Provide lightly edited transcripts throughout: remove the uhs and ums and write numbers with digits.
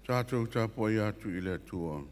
Tatou tapuai atu i le Atua.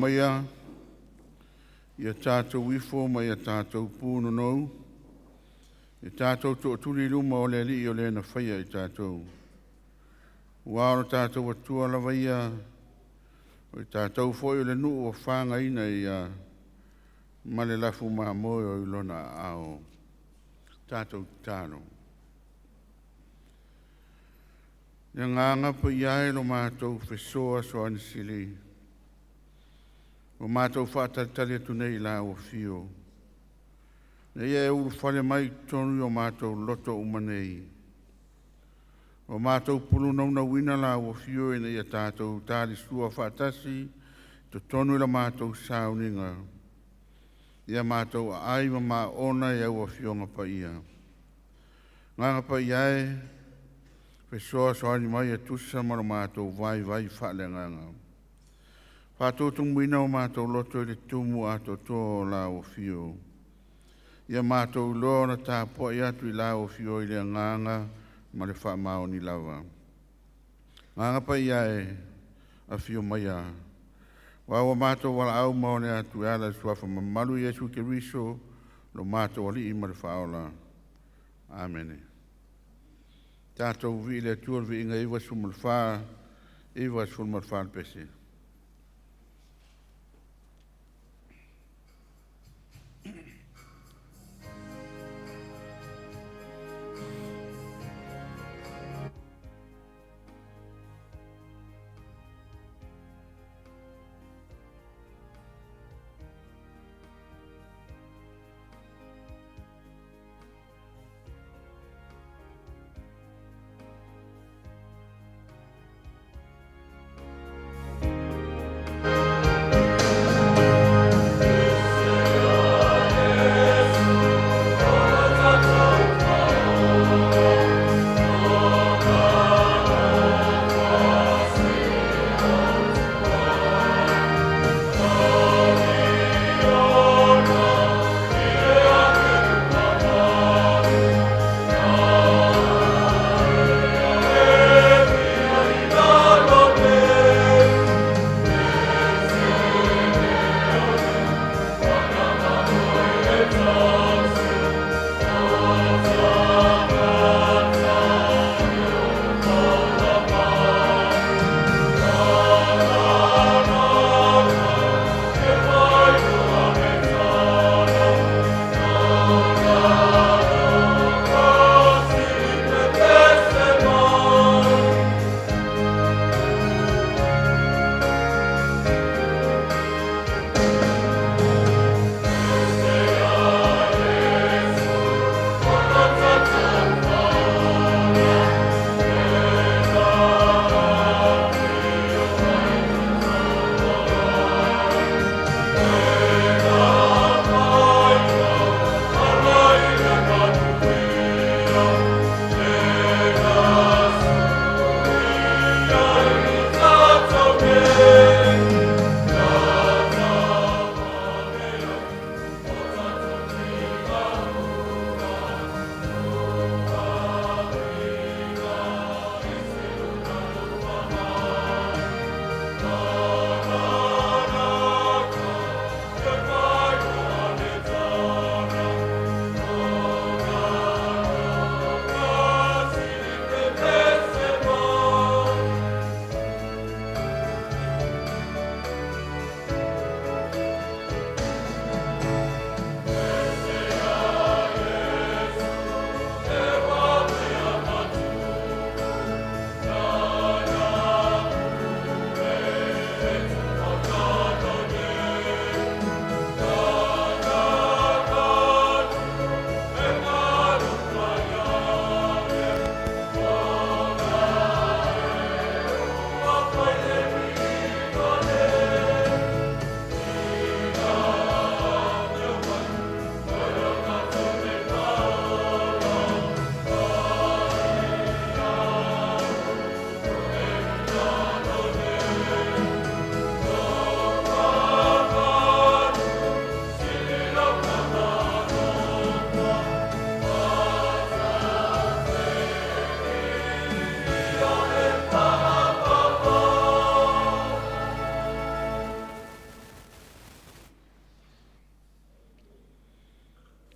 Maia ia tatou ifo ma ia tatou punonou, e tatou tootuli i luma o le Alii o le na faia i tatou. Ua o le tatou Atua lava ia, o i tatou foi o le nuu ua fagaina e ia, ma le lafu mamoe o i lona aao. Tatou tatalo. Le agaga paia e lo matou fesoasoani sili, ua matou faatalitali atu nei i lau afio, ina ia e ulufale mai i totonu i o matou loto uma nei. Ua matou pulunaunauina lau afio ina ia tatou talisua faatasi i totonu i la matou sauniga, ia matou aai ma maona i au Afioga Paia. Agaga Paia e, fesoasoani mai e tusa ma lo matou vaivai faaleagaga. Faatutumuina o matou loto i le tumu atoatoa o lau Afio, ia matou iloa ona tapuai atu i lau Afio i le agaga ma le faamaoni lava. Agaga Paia e, afio maia, aua ua matou valaau ma one atu e ala i le Suafa mamalu o Iesu Keriso lo matou Alii ma le Faaola. Amene. Tatou vivii i le Atua i le viiga e 94, 94 le pese.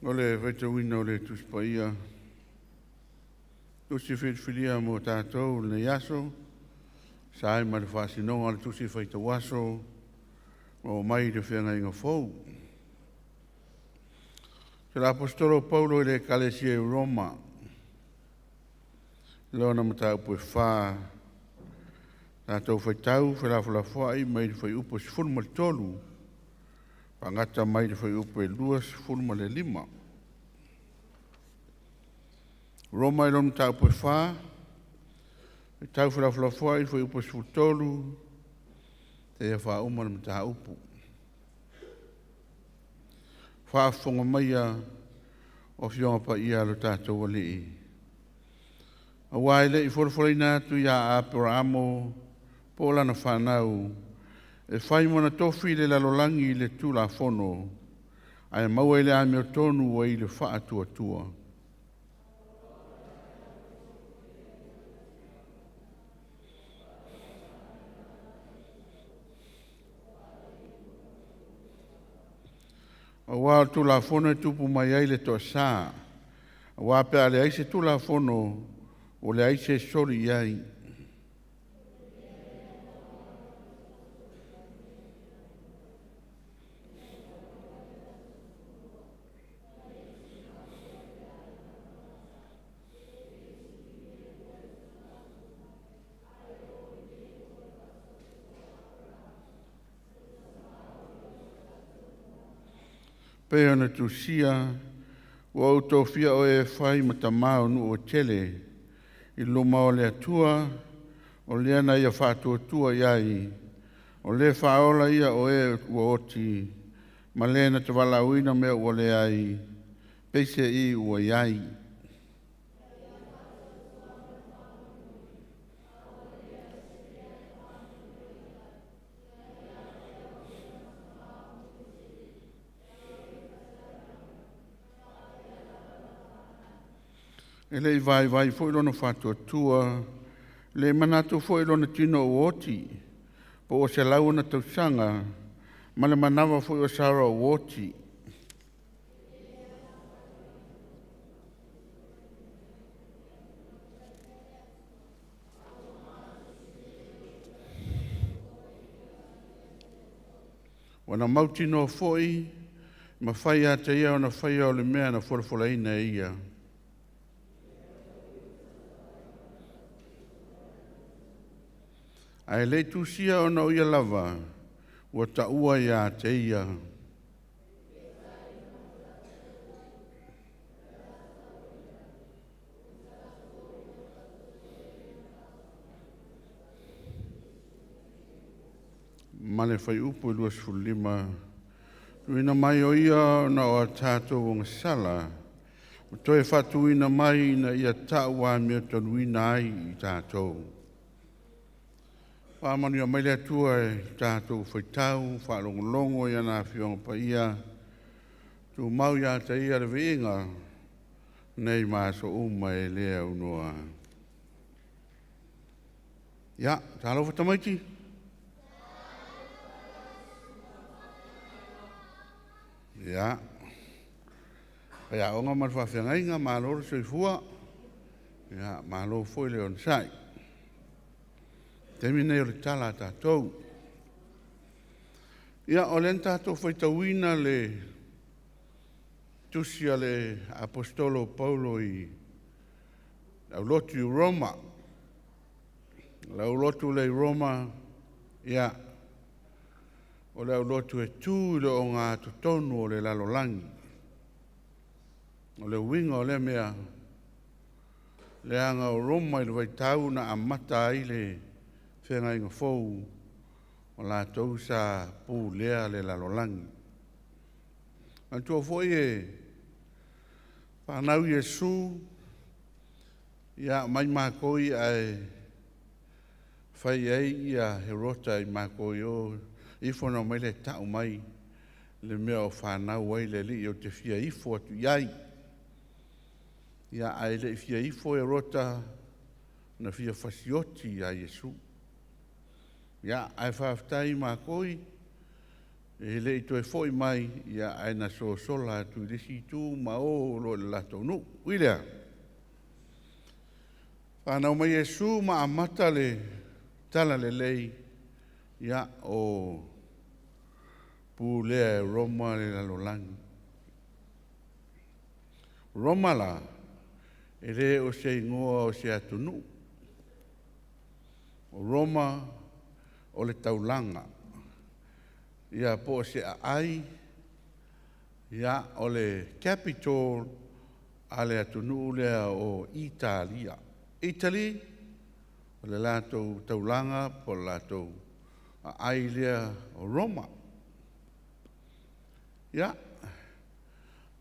O le faitauina o le Tusi Paia, tusi filifilia mo tatou lenei aso, sa ai ma le faasinoga o le tusi faitauaso o mai le Feagaiga Fou. Se Aposetolo Paulo i le Ekalesia i Roma, lona mataupu e 4, tatou faitau felafolafoai mai le fuaiupu 13 faagata mai le fuaiupu e 25. Roma i lona mataupu e 4, faitau felafolafoai le fuaiupu 13 seia faauma le mataupu. Faafofoga maia o Afioga Paia a lo tatou Alii, aua e le i folafolaina atu ia Aperamo po o lana fanau e fai ma ona tofi i le lalolagi i le Tulafono, ae maua i le amiotonu ua i le faatuatua. Aua o le Tulafono e tupu mai ai le toasā, aua pe a leai se Tulafono, ua leai se soli i ai. Pei ona tusia, ua ou tofia oe e fai ma tamā o nuu e tele i luma o le Atua, o lea na ia faatuatua i ai, o le faaola ia o e ua oti, ma le na te valaauina mea ua leai, peiseai ua i ai. E le i vaivai foi lona faatuatua, le manatu foi lona tino ua oti, po ua 100 ona tausaga, ma le manava foi o Sara ua oti. Ua na mautinoa foi, mafai ia te ia ona faia o le mea na folafolaina e ia. Ae le i tusia ona o ia lava ua taua ia te ia. Ma le fuaiupu e 25, tuuina mai o ia ona o a tatou ogasala, ma toe faatuina mai ina ia ta'u amiotonuina ai i tatou. Faamanuia mai le Atua i le tatou faitau faalogologo i ana Afioga Paia, tumau ia te Ia le viiga nei ma aso uma e le aunoa. Ia, talofa tamaiti. Ia, faiaoga ma le faafeagaiga, malo le soifua. Ia, malo foi le onosai. Taimi nei o le tala a tatou. Ia, o lea na tatou faitauina le tusi a le Aposetolo o Paulo i le aulotu i Roma. O le aulotu lea i Roma, ia, o le aulotu e tu i le ogatotonu o le lalolagi. O le uiga o lea mea, leaga o Roma i le vaitau na amata ai le feagaiga fou, o latou sa pulea le lalolagi. Manatua foi e fanau Iesu, ia aumai matou ia ae fai ai ia Herota i matou i o, ifo na omai lea e ta'u mai le mea o fanau ai le alii ou te fia ifo atu i ai. Ia ae le i fia ifo Herota, na fia fasioti ia Iesu. Ia ae faafetai i matou E le'i toe fo'i mai, ia ae na sosola atu i le isi itu ma o loa i le latou nuu. Ui lea, fanau mai Iesu ma amata le talalelei, ia o pulea e Roma le lalolagi. Roma la, e lē o se igoa o se atunuu. O Roma o le taulaga, ia po o se aai, ia o le capital a le atunuu lea o Italia. Italy, o le latou taulaga po o le latou aai lea o Roma. Ia,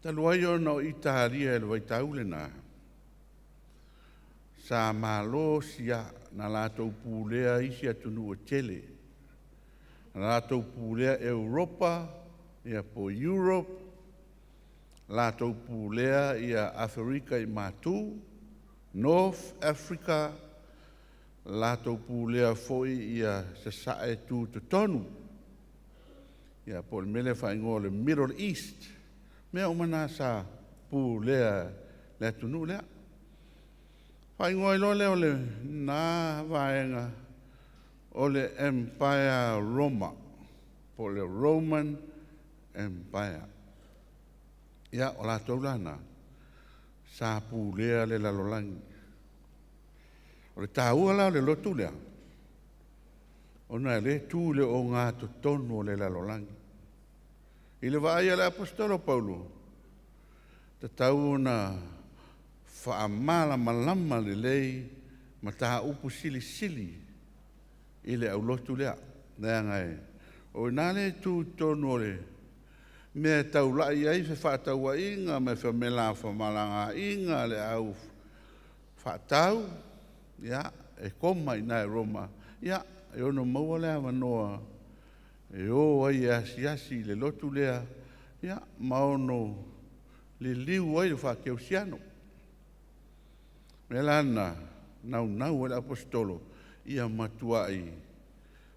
talu ai ona o Italia i le vaitau lena, sa malosi na latou pulea isi atunuu e tele. Na latou pulea Europa, ia po o Europe, latou pulea Aferika i Matu, North Africa, latou pulea foi Sasae Tutotonu, ia po o le mea lea e faaigoa o le Middle East. Mea uma na sa pulea e le atunuu lea. Faaigoa ai loa lea o lena vaega o le Empire Roma po o le Roman Empire. Ia, o latou la na sa pulea le lalolagi. O le taua la o le lotu lea, ona o lea e tu i le ogatotonu o le lalolagi. I le vaai a le Aposetolo o Paulo, e tatau ona faamalamalama lelei mataupu silisili i le aulotu lea, leaga o i ina lea e tu i totonu o le mea e taulai i ai fefaatauaiga ma femalagaaiga a le au faatau, ia, e koma i ina i Roma, ia, e ono maua le avanoa e o ai e asiasi i le lotu lea, ia, ma ono liliu ai le faakerisiano. O le mea la lena, e naunau ai le Aposetolo ia matuai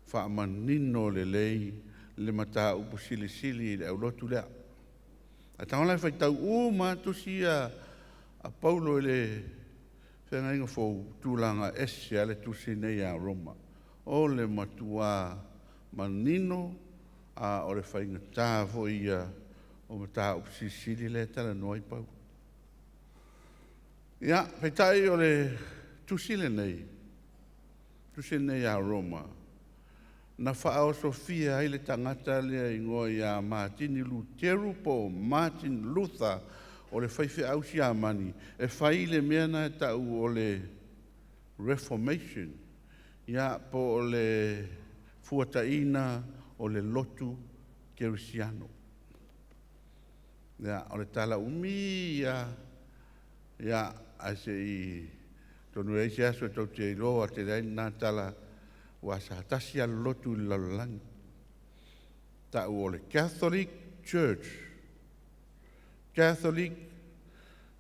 faamanino lelei le mataupu silisili i le aulotu lea. A tago la e faitau uma lava tusi ia a Paulo i le Feagaiga Fou, tulaga ese lava le tusi lenei ia Roma. O le matua manino, a o le faigata foi ia o mataupu silisili lea e talanoa ai Paulo. Ia, peitai o le tusi lenei ia Roma, na faaosofia ai le tagata lea e igoa ia Matini Luteru po o Martin Luther, o le faifeau Siamani, e fai le mea lena e tau o le Reformation, ia po o le fuataiga o le lotu kerisiano. Ia, o le tala umi lava, ia, ae se i atonu e i ai se aso tou te iloa tele ai lena tala, aua sa tasi lava le lotu i le lalolagi, tau o le Catholic Church. Catholic,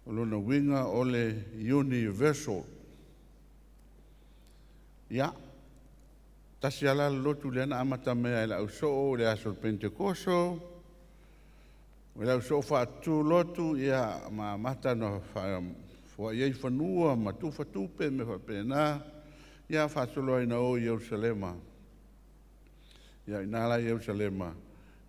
o lona uiga o le universal. Ia, tasi lava la le lotu lea na amata mai lava i le ausoo i le aso o le Penetekoso, o le ausoo faatutu lotu, ia ma amata ona foai ai fanua ma tufa tupe ma mea faapena, ia faasolo ai ina o i Ierusalema. Ia o i ina la i Ierusalema,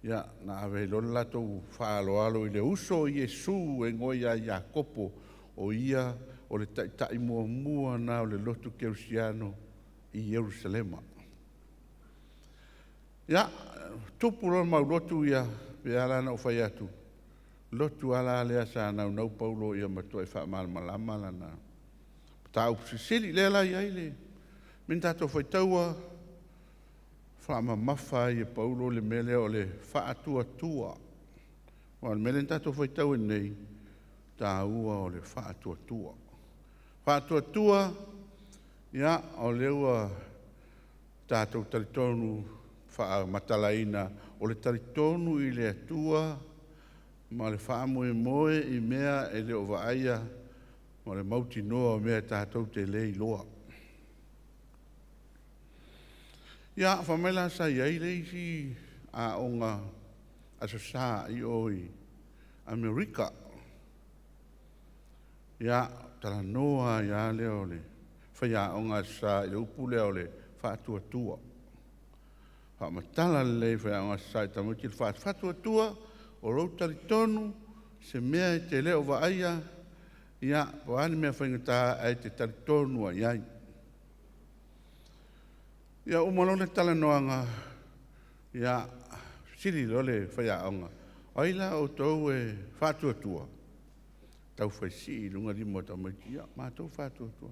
ia na ave ai loa le latou faaaloalo i le uso o Iesu e igoa ia Iakopo, o ia o le taitai muamua lena o le lotu kerisiano i Ierusalema. Ia, tupu loa le mau lotu ia, pei lava la ona ou fai atu, lotu lava la lea sa naunau Paulo ia matuai faamalamalama lana mataupu silisili. Lea la e i ai le mea na tatou faitaua, faamamafa ai e Paulo le mea lea o le faatuatua. Aua o le mea lea na tatou faitauina nei, taua o le faatuatua. Faatuatua, ia, o lea ua tatou talitonu faamatalaina, o le talitonu i le Atua ma le faamoemoe i mea e le o vaaia, ma le mautinoa o mea tatou te le iloa. Ia, fai mai la sa i ai le isi aoga Aso Sa i o i Amerika. Ia, talanoa ia lea o le faiaoga Aso Sa i le upu lea o le faatuatua. Faamatala lelei faiaoga Aso Sa i tamaiti le faatuatua o lou talitonu se mea e te le o vaaia, ia, po o a ni mea faigata ae te talitonu lava i ai. Ia uma loa le talanoaga, ia, fesili loa le faiaoga, o ai la o outou e faatuatua? Tau fai sii i luga lima o tamaiti, ia, matou e faatuatua.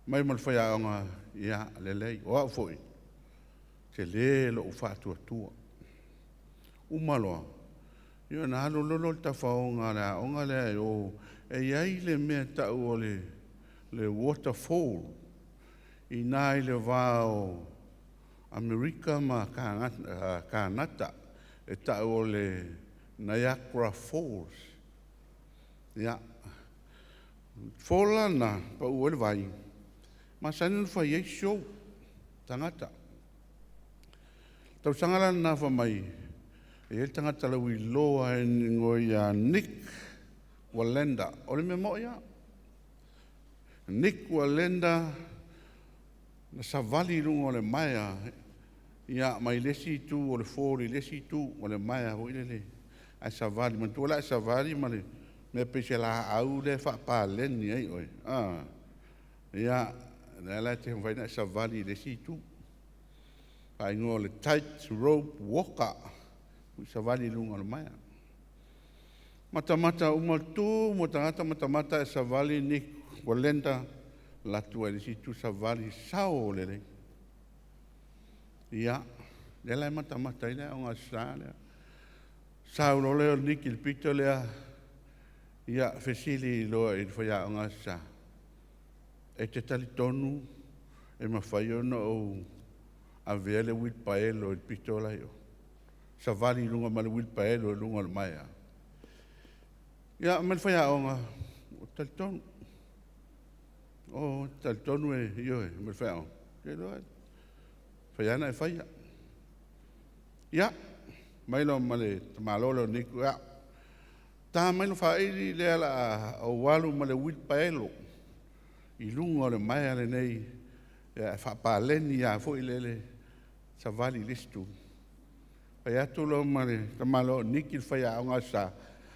Mai ma le faiaoga, ia, lelei, o au foi, e tele lou faatuatua. Uma loa, ia ona alu loa lea o le tafaoga a le aoga lea e o, e i ai le mea e tau o le waterfall i ina i le va o Amerika ma Kanata, e tau o le Niagara Falls. Ia, fall la lena, pau ai le vai, e masani ona fai ai show tagata. Tausaga la lena fai mai e i ai le tagata lauiloa e igoa ia Nick Wallenda. O le mea moni lava. Nick Wallenda na savali i luga o le maea, ia, mai le isi itu o le fall i le isi itu o le maea foi lele, ae savali. Manatua la e savali ma le mea pei se laau lea e faapaleni ai oe, a, ia, lea la e te mafai ona e savali i le isi itu. Faaigoa o le tight rope walker, savali i luga o le maea. Matamata uma tu ma tagata matamata ae savali Nick Wallenda alu atu ai i le isi itu savali sao lelei. Ia, lea la e matamata ai le aoga Aso Sa lea. Sau loa lea o le Nick i le pito lea, ia, fesili loa i le faiaoga Aso Sa, e te talitonu e mafai ona ou avea le uilipaelo i le pito la i o? Savali i luga ma le uilipaelo i luga o le maea. Ia, ma le faiaoga, ou te talitonu. O, te talitonu e, ioe, ma le faiaoga, ke iloa e fai lava ona e faia. Ia, mai loa ma le tamaloa lea o Nick, ia, ta mai lou faili lea o le a ou alu ma le uilipaelo i luga o le maea lenei, e faapaleni lava foi lele, savali i le isi itu. Fai atu loa ma le tamaloa o Nick le faiaoga Aso Sa,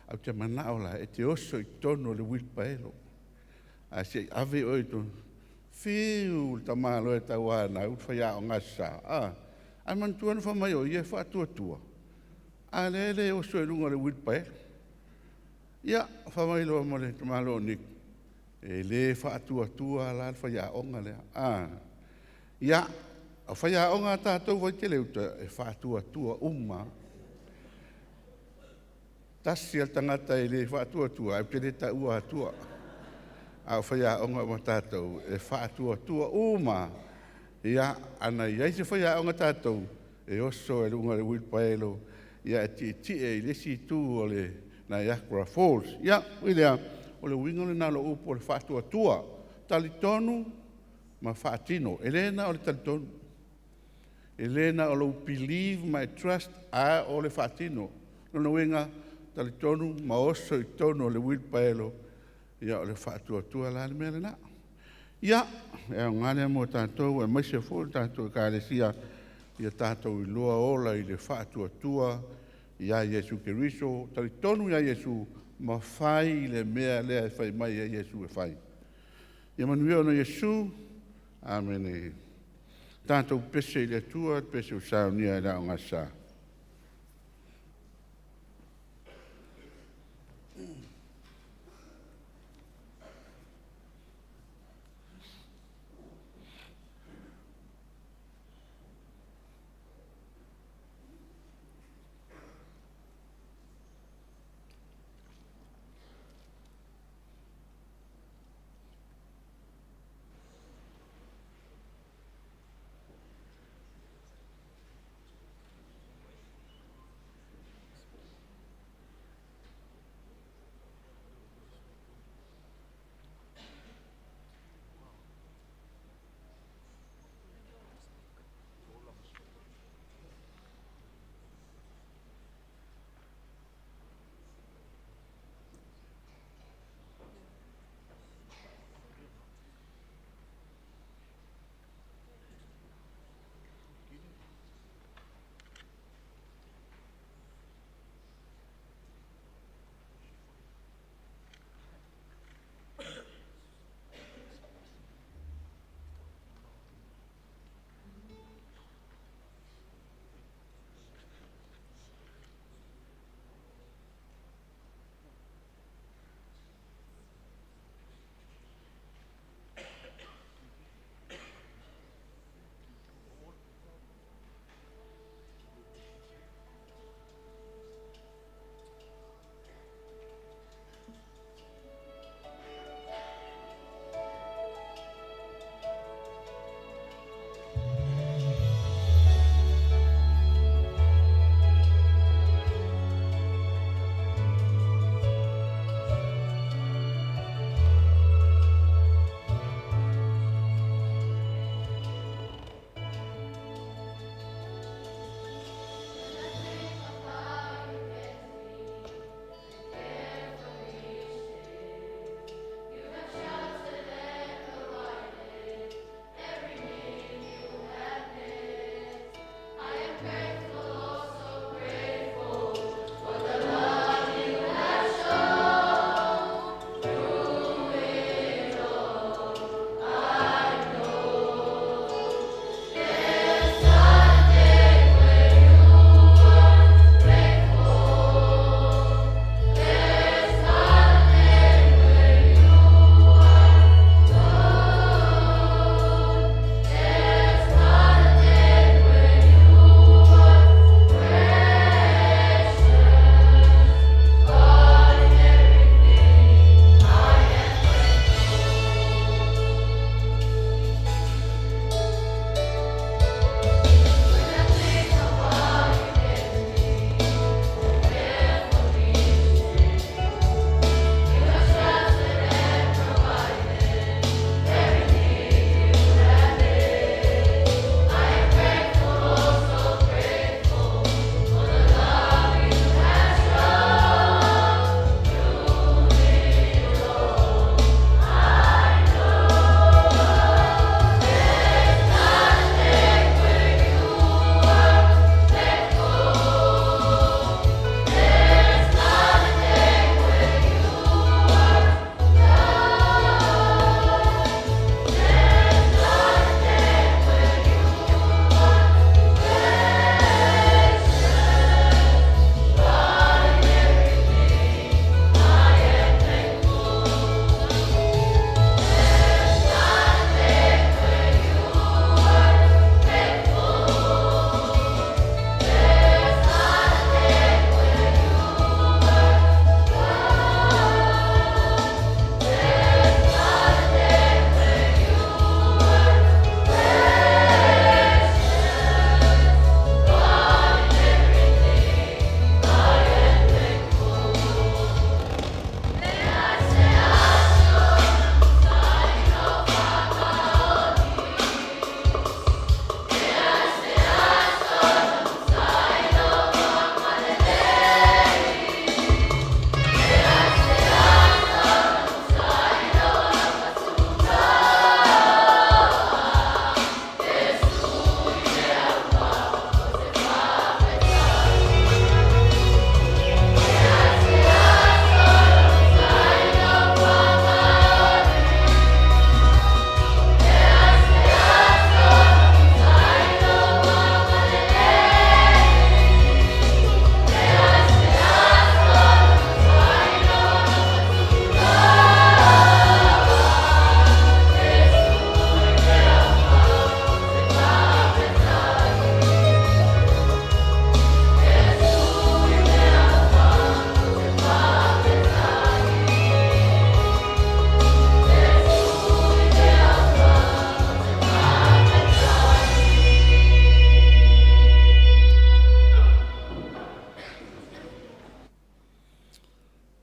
ae ou te manao la e te oso i totonu o le uilipaelo, ae se i ave oe i totonu. Fiu le tamaloa e tauanau le faiaoga Aso Sa, a, ae manatua na fai mai o ia e faatuatua, a o lea e le oso i luga o le uilipaelo. Ia, fai mai loa ma le tamaloa o Nick, e le faatuatua la le faiaoga lea. A, ia, o faiaoga a tatou Vaitele-uta, e faatuatua uma. Tasi lava le tagata e le faatuatua, ae ou te le taua atua. A o faiaoga uma a tatou, e faatuatua uma. Ia, ana i ai se faiaoga tatou, e oso i luga o le uilipaelo, ia e tietie i le isi itu o le Niagara Falls. Ia, ui lea, o le uiga lena o le upu o le faatuatua. Talitonu ma faatino. E le na o le talitonu. E le na o lou believe ma e trust, a o le faatino. Lona uiga, talitonu ma oso i totonu o le uilipaelo, ia o le faatuatua la le mea lena. Ia, e aoga lea mo tatou, aemaise foi o le tatou Ekalesia, ia tatou iloa ola i le faatuatua ia Iesu Keriso, talitonu ia Iesu, ma fai le mea lea e fai mai ai Iesu e fai. Ia manuia ona o Iesu. Amene. Tatou pese i le Atua, le pese ua saunia e le Aoga Aso Sa.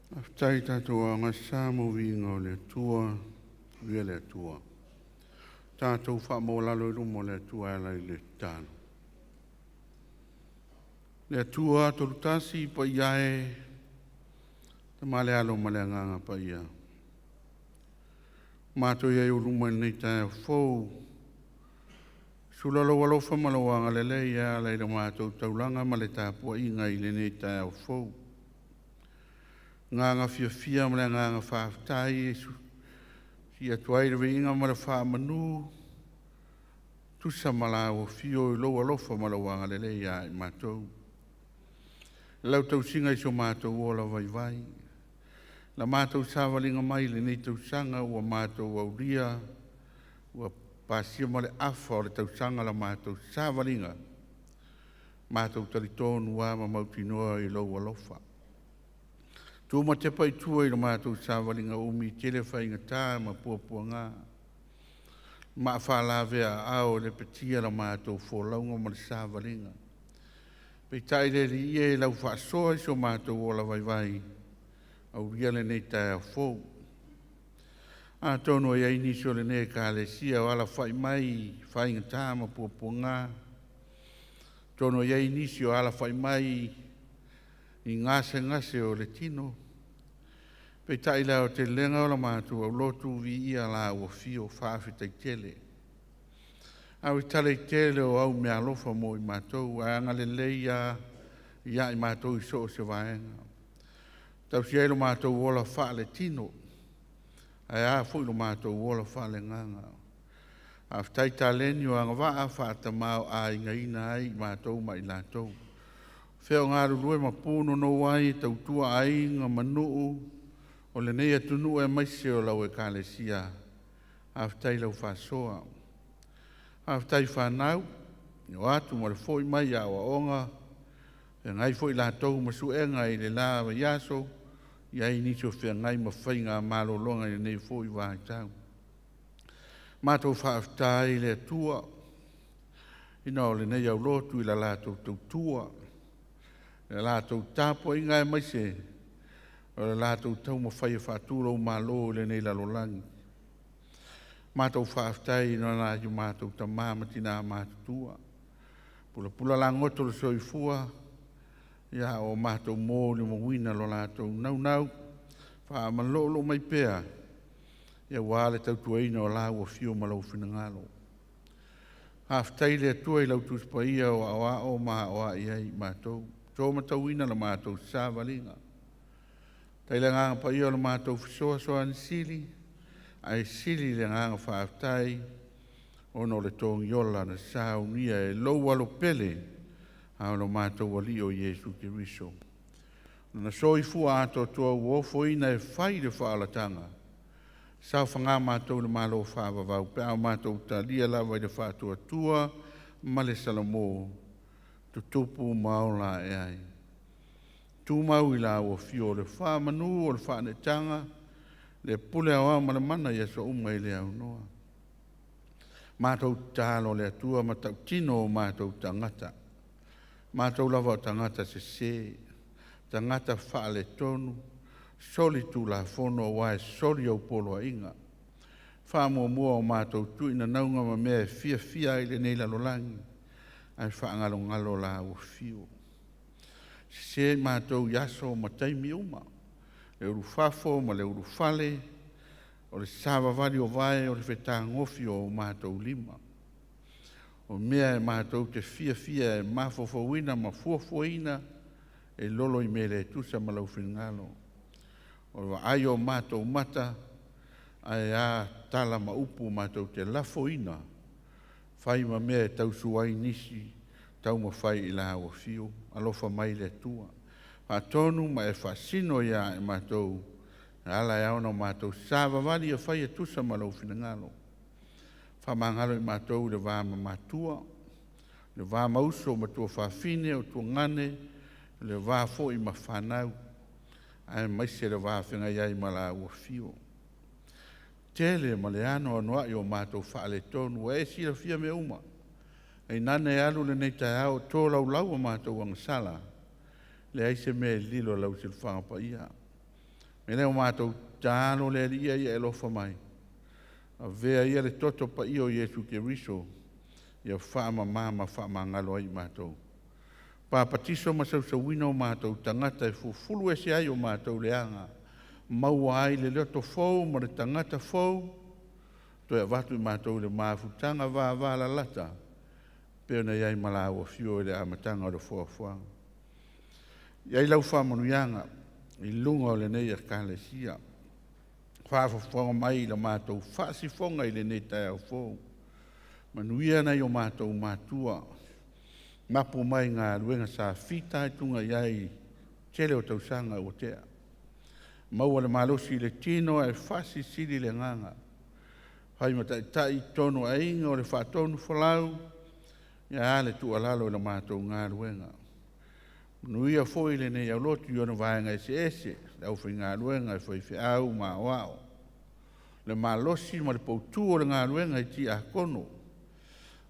Faafetai tatou aogasa mo viiga o le Atua, viia le Atua. Tatou faamaualalo i luma o le Atua e ala i le tatalo. Le Atua Tolutasi paia e, Tama le Alo ma le Agaga Paia, matou i ai i luma i lenei taeao fou, sula lou alofa ma lou agalelei e ala i le matou taulaga ma le tapuaiga i lenei taeao fou. Agaga fiafia ma le agaga faafetai e sii atu ai le viiga ma le faamanu tusa ma lau afio i lou alofa ma lou agalelei ia i matou. Lau tausiga i so matou ola vaivai, la matou savaliga mai i lenei tausaga ua matou aulia, ua pasia ma le afa o le tausaga la matou savaliga, matou talitonu lava ma mautinoa i lou alofa. Tu ma tepa i tua i le matou savaliga umi tele faigata ma puapuaga, maafalavea aao e lepetia la matou folauga ma le savaliga. Peitai le Alii e, i lau faasoa i so matou ola vaivai, aulia lenei taeao fou. Atonu e i ai nisi o lenei Ekalesia o alafai mai i faigata ma puapuaga, atonu e i ai nisi o alafai mai i gasegase o le tino, peitai i le aotelega o la matou aulotu, viia lau afio, faafetai tele. Autala tele o au meaalofa mo i matou, ae agalelei lava ia i matou i so o se vaega. Tausi ai lo matou ola faaletino, ae a foi lo matou ola faaleagaga. Faafetai taleni o agavaa faatamā o aigaina ai i matou ma i latou. Fea o galulue ma punonou ai e tautua aiga ma nuu o lenei atunuu aemaise o lau Ekalesia, faafetai i lau faasoa. Faafetai i fanau, e o atu ma le foi mai i aoaoga, feagai foi latou ma suega i le la vaiaso, i ai nisi o feagai ma faiga malologa i lenei foi vaitau. Matou faafetai i le Atua ina o lenei aulotu i la latou tautua, i la latou tapuaiga aemaise o le latou taumafai e faatu lou malo i lenei lalolagi. Matou faafetai i nai o matou tama ma tina matutua, pulapula lagoto le soifua, ia o matou molimauina lo latou naunau faamaloolo mai pea aua le tautuaina o lau afio ma lou finagalo. Faafetai i le Atua i lau Tusi Paia o aoao ma aoai ai i matou, tōmatauina la matou savaliga. Tai le Agaga Paia o le matou fesoasoani sili, ae sili le agaga faafetai ona o le togiola na saunia e lou alo pele a o lo matou Alii o Iesu Keriso. Na soifua atoatoa ua ofoina e fai le faaolataga, saofaga matou i le malo faavavau pe a o matou talia lava i le faatuatua ma le salamo, tutupu ma ola ae ai. Tumau i lau afio o le faamanu o le faaneetaga, le pule aoao ma le mana i aso uma e le aunoa. Matou tatalo le Atua ma tautino o matou tagata, matou lava o tagata sese, tagata faaletonu, soli tulafono aua e soli au poloaiga. Faamuamua o matou tuinanauga ma mea e fiafia ai lenei lalolagi, ae faagalogalo lau afio. Sese matou i aso ma taimi uma, le ulufafo ma le ulufale, o le savavali o vae, o le fetagofi o matou lima. O mea e matou te fiafia e mafaufauina ma fuafuaina, e lolo i mea le tusa ma lau finagalo. O le vaai o matou mata, ae a tala ma upu matou te lafoina, fai ma mea e tausu ai nisi taumafai i lau afio. Alofa mai le Atua. Faatonu ma e faasino ia i matou, e ala e ao ona matou savavali e fai e tusa ma lou finagalo. Faamagalo i matou i le va ma matua, le va ma uso ma tuafafine o tuagane, le va foi ma fanau, aemaise le va feagai ai ma lau afio. Tele ma le anoanoai o matou faaletonu, ua e silafia mea uma. Tainane e alu lenei taeao o tolaulau a matou agasala, leai se mea e lilo i lau silafaga paia. Me lea o mātou talo le Alii ia e alofa mai. Avea ia le toto paia o Iesu Keriso ia faamamā ma faamagalo ai i matou. Papatiso ma sausauina o mātou tagata e fufulu ese ai o mātou leaga. Maua ai le loto fou ma le tagata fou. Toe avatu i mātou i le mafutaga vavalalata. Pe ona iai ma lau afio i le amataga o le foafoaga. Ia i lau faamanuiaga i luga o lenei Ekalesia. Faafofoga mai i la matou faasifoga i lenei taeao fou. Manuia nai o matou matua, mapu mai galuega sa fitaituga i ai tele o tausaga ua tea. Maua le malosi i le tino ae faasilisili le agaga. Fai ma taitai i totonu o aiga o le faatonufolau, ae a le tuualalo i la matou galuega. Manuia foi lenei aulotu i ona vaega eseese, le aufaigaluega, i faifeau ma aoao, le malosi ma le poutu o le galuega i tiakono,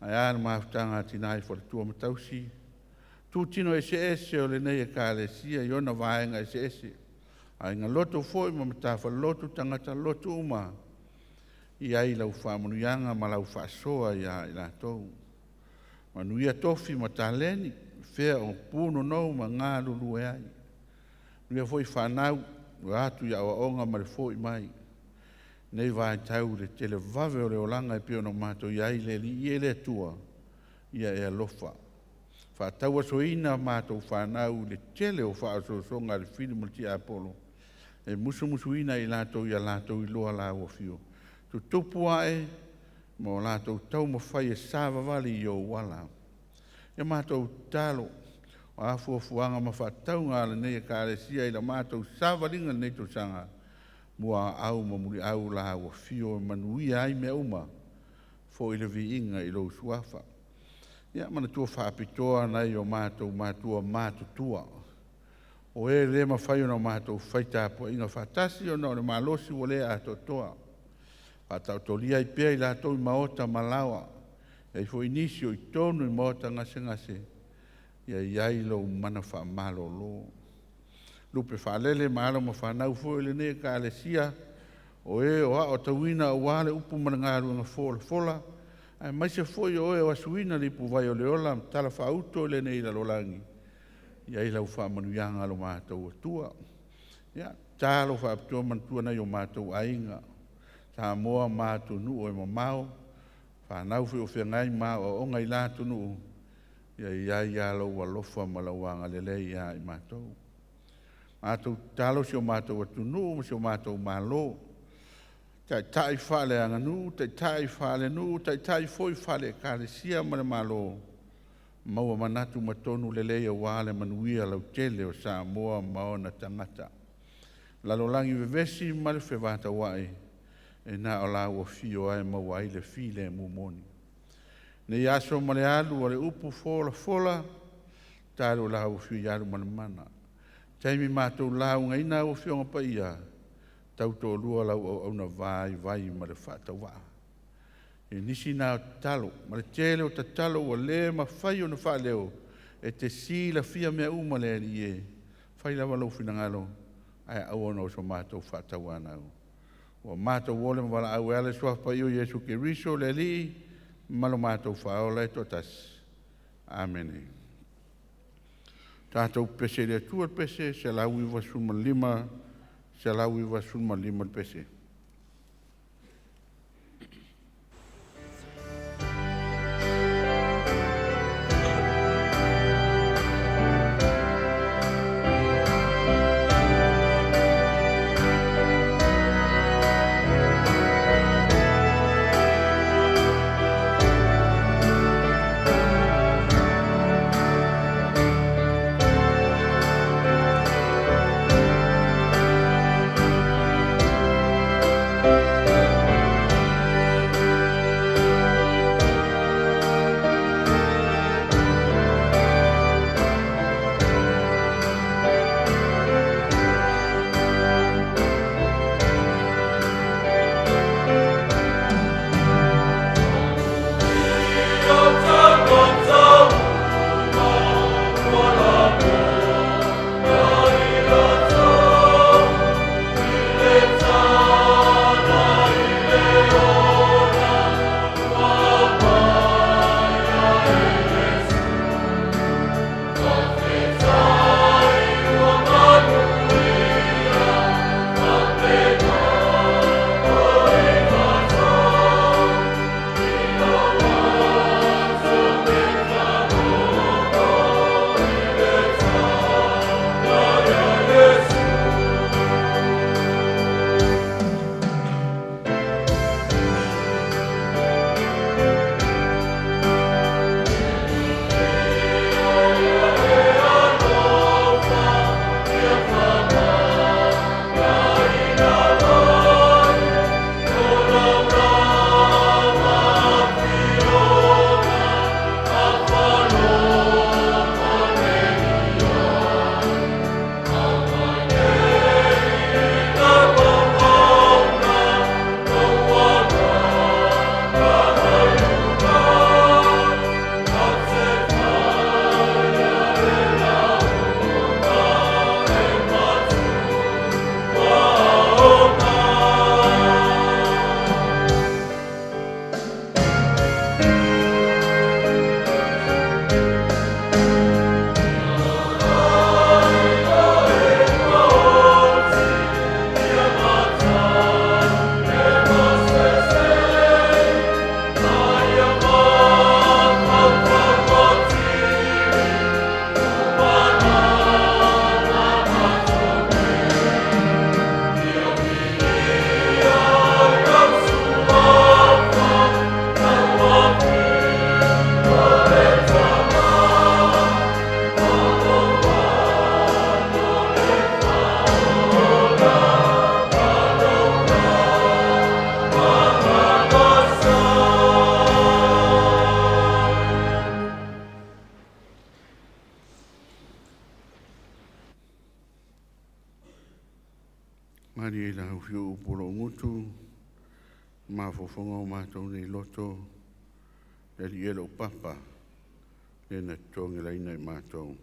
ae a le mafutaga a tina i faletua ma tausi, itutino eseese o lenei Ekalesia i ona vaega eseese, aiga lotu foi ma matafale-lotu, tagata lotu uma, i ai lau faamanuiaga ma lau faasoa ia i latou. Manuia tofi ma taleni, fea o punonou ma galulue ai. Manuia foi fanau, ua o atu i aoaoga ma le fo'i mai. Nei vaitau i le televave o le olaga e pei ona matou i ai le Alii e le Atua, ia e alofa. Faatauasoina matou fanau i le tele o faaosoosoga a le fili ma le tiapolo, e musumusuina i latou ia latou iloa lau afio. Tutupu ae ma o latou taumafai e savavali i ou ala. Ia matou tatalo, o a fuafuaga ma faatatauga a lenei Ekalesia i la matou savaliga i lenei tausaga, muaau ma muliau lau afio e manuia ai mea uma, foi le viiga i lou suafa. Ia manatua faapitoa nai o matou matua matutua, o e le mafai ona matou fai tapuaiga faatasi ona o le malosi ua le atoatoa. Faataotolia ai pea i latou i maota ma laoa, e i ai foi nisi o i totonu i maota gasegase, ia i ai lou mana faamalolo. Lupe faalele ma alo ma fanau foi o lenei Ekalesia, o e o aotauina aua le upu ma le galuega folafola, aemaise foi o e o asuina le ipuvai o le ola ma talafaauto i lenei lalolagi, ia i ai lau faamanuiaga lo matou Atua. Ia, tatalo faapitoa manatua nai o matou aiga, Samoa ma atunuu e mamao, fanau foi o feagai ma aoaoga i la atunuu, ia i ai lava lou alofa ma lou agalelei ia i matou. Matou tatalo i si o matou atunuu ma si o matou Malo, taitai faaleaganuu, taitai faalenuu, taitai foi faale-Ekalesia ma le Malo, maua manatu ma tonu lelei aua le manuia lautele o Samoa ma ona tagata. Lalolagi vevesi ma le fevataua'i, e na o lau afio lava e maua ai le filemu moni. Nei aso ma le alu a le upu folafola, tatalo i lau afio ia alumalamala. Taimi matou laugaina au Afioga Paia, tautoalua lau auauna vaivai ma le faatauvaa. I nisi na o tatalo, ma le tele o tatalo ua le mafai ona faaleo, e te silafia mea uma le Alii e, fai lava lou finagalo, ae aua ona o so matou faatauanau. Ua matou ole ma valaau e ala i le suafa paia o Iesu Keriso le Alii ma lo matou Faaola e toatasi. Amene. Tatou pepese i le Atua, le pese 195, 195 le pese. Malie i lau afio upu o lou gutu, mafaufauga o matou nei loto, e alii e lou papa, le na totogilaina i matou.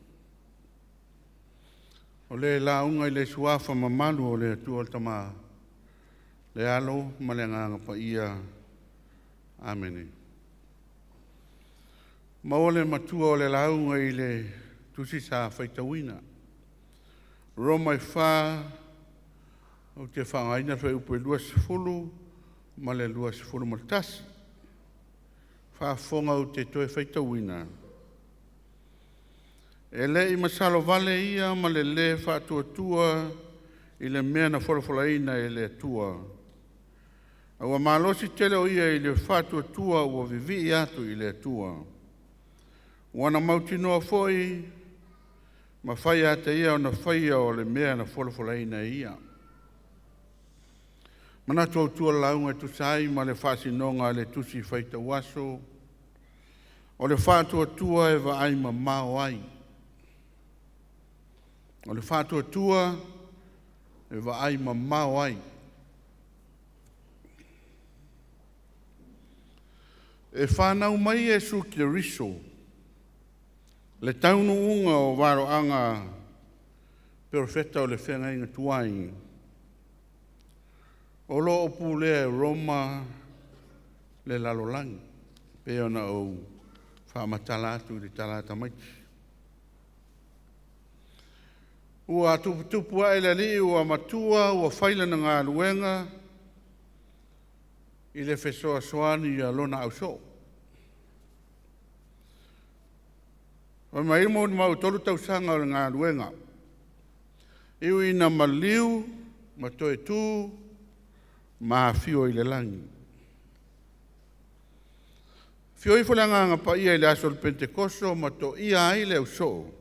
O le lauga i le suafa mamalu o le Atua le Tama, le Alo ma le Agaga Paia. Amene. Maua le matua o le lauga i le tusi sa faitauina. Roma e 4, ou te faaaogaina le fuaiupu e 20 ma le 21. Faafofoga ou te toe faitauina. E le i masalo vale ia ma le lē faatuatua i le mea na folafolaina e le Atua, a ua malosi tele o ia i le faatuatua ua vivii atu i le Atua. Ua na mautinoa foi ma fai ata ia ona faia o le mea na folafolaina e ia. Manatu autu o le lauga e tusa ai ma le faasinoga a le tusi faitau aso, o le faatuatua e vaai mamao ai. O le faatuatua e vaai mamao ai. E fanau mai Iesu Keriso, le taunuuga o valoaga perofeta o le feagaiga tuai, o lo o pulea e Roma le lalolagi, pei ona ou faamatala atu i le talata maiti. Ua tuputupu ae le alii ua matua ua fai lana galuega i le fesoasoani ia lona ausoo. Fai mai ua 3 tausaga o le galuega, e ui ina maliu ma toe tu ma afio i le lagi. Afio ifo le Agaga Paia i le aso o le Penetekoso ma toia ai le ausoo,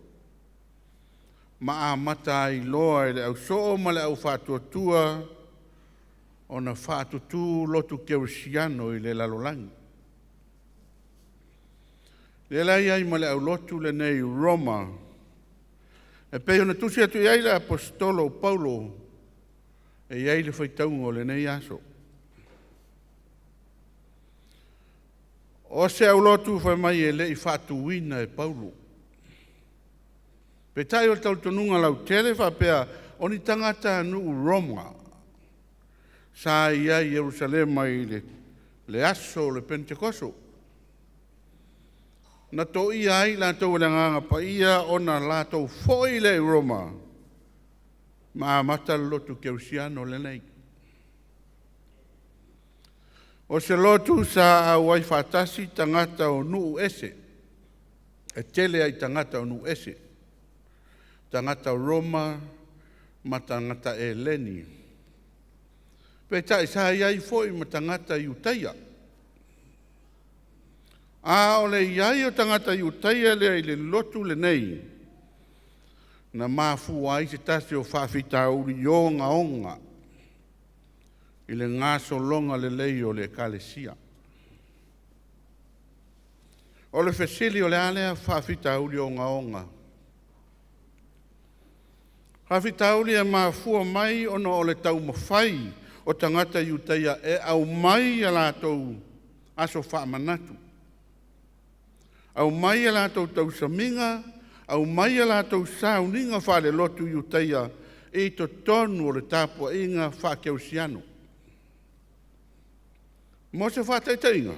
ma amata ai loa e le ausoo ma le au faatuatua ona faatutu lotu kerisiano i le lalolagi. Lea la e i ai ma le aulotu lenei i Roma, e pei ona tusi atu i ai le aposetolo o Paulo e i ai le faitauga o lenei aso. O se aulotu fai mai e le i faatuina e Paulo. Peitai o le talitonuga lautele faapea, o ni tagatanuu Roma sa i ai i Ierusalema i le aso o le Penetekoso, na toia ai latou e le Agaga Paia ona latou foi lea i Roma ma amata le lotu kerisiano lenei. O se lotu sa auai faatasi tagata o nuu ese, e tele ai tagata o nuu ese, tagata Roma ma tagata Eleni. Peitai sa i ai foi ma tagata Iutaia. A o le i ai o tagata Iutaia lea i le lotu lenei, na mafua ai se tasi o faafitauli ogaoga i le gasologa lelei o le Ekalesia. O le fesili, o le a lea faafitauli ogaoga? Faafitauli e mafua mai ona o le taumafai o tagata Iutaia e aumai a latou aso faamanatu, aumai a latou tausamiga, aumai a latou sauniga faalelotu Iutaia i totonu o le tapuaiga faakerisiano. Mo se faataitaiga,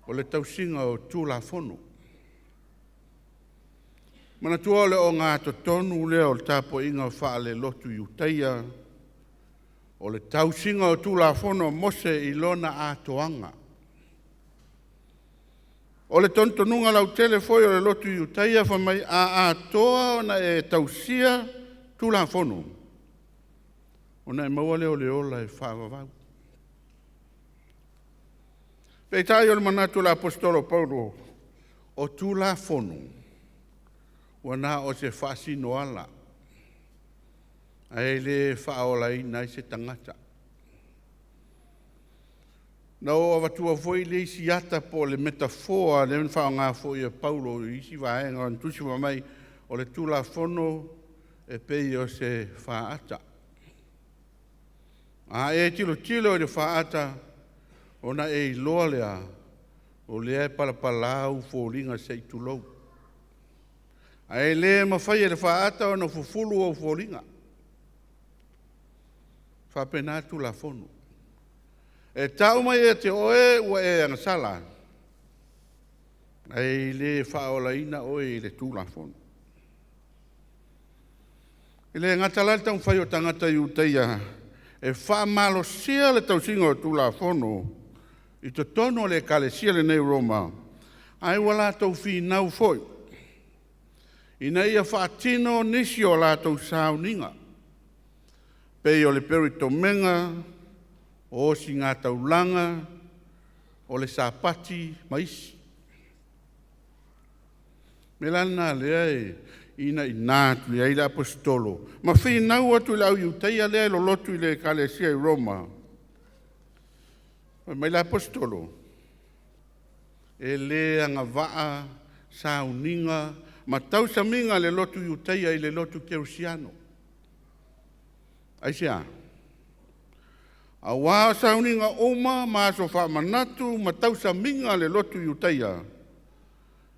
o le tausiga o Tulafono. Manatua o le ogatotonu lea o le tapuaiga faalelotu Iutaia, o le tausiga o Tulafono a Mose i lona atoaga. O le tonutonuga lautele foi o le lotu Iutaia fai mai a atoa ona e tausia Tulafono, ona e maua lea o le ola e faavavau. Peitai o le manatu o le aposetolo Paulo, o Tulafono ua na o se faasinoala ae le faaolaina ai se tagata. Na ou avatua foi le isi ata po o le metafoa lea na faaaoga foi e Paulo i isi vaega o lana tusi fai mai, o le Tulafono e pei o se faata. A e tilotilo i le faata, ona e iloa lea, o lea e palapala ou foliga se i tulou. Ae le mafai e le faata ona fufulu ou foliga. E faapena le Tulafono. E tau mai ia te oe ua e agasala, ae le faaolaina oe i le Tulafono. E le gata la le taumafai o tagata Iutaia e faamalosia le tausiga o Tulafono i totonu o le Ekalesia lenei o Roma, ae ua latou finau foi ina ia faatino nisi o latou sauniga, pei o le peeritomega, o osigataulaga, o le Sapati ma isi. O le mea la lena o lea e inaina atu ai le Aposetolo ma finau atu i le au Iutaia lea e lolotu i le Ekalesia i Roma. Fai mai le Aposetolo, e le agavaa sauniga ma tausamiga a le lotu Iutaia i le lotu Kerisiano. Aisea? Auā o sauniga uma ma aso faamanatu ma tausamiga a le lotu Iutaia,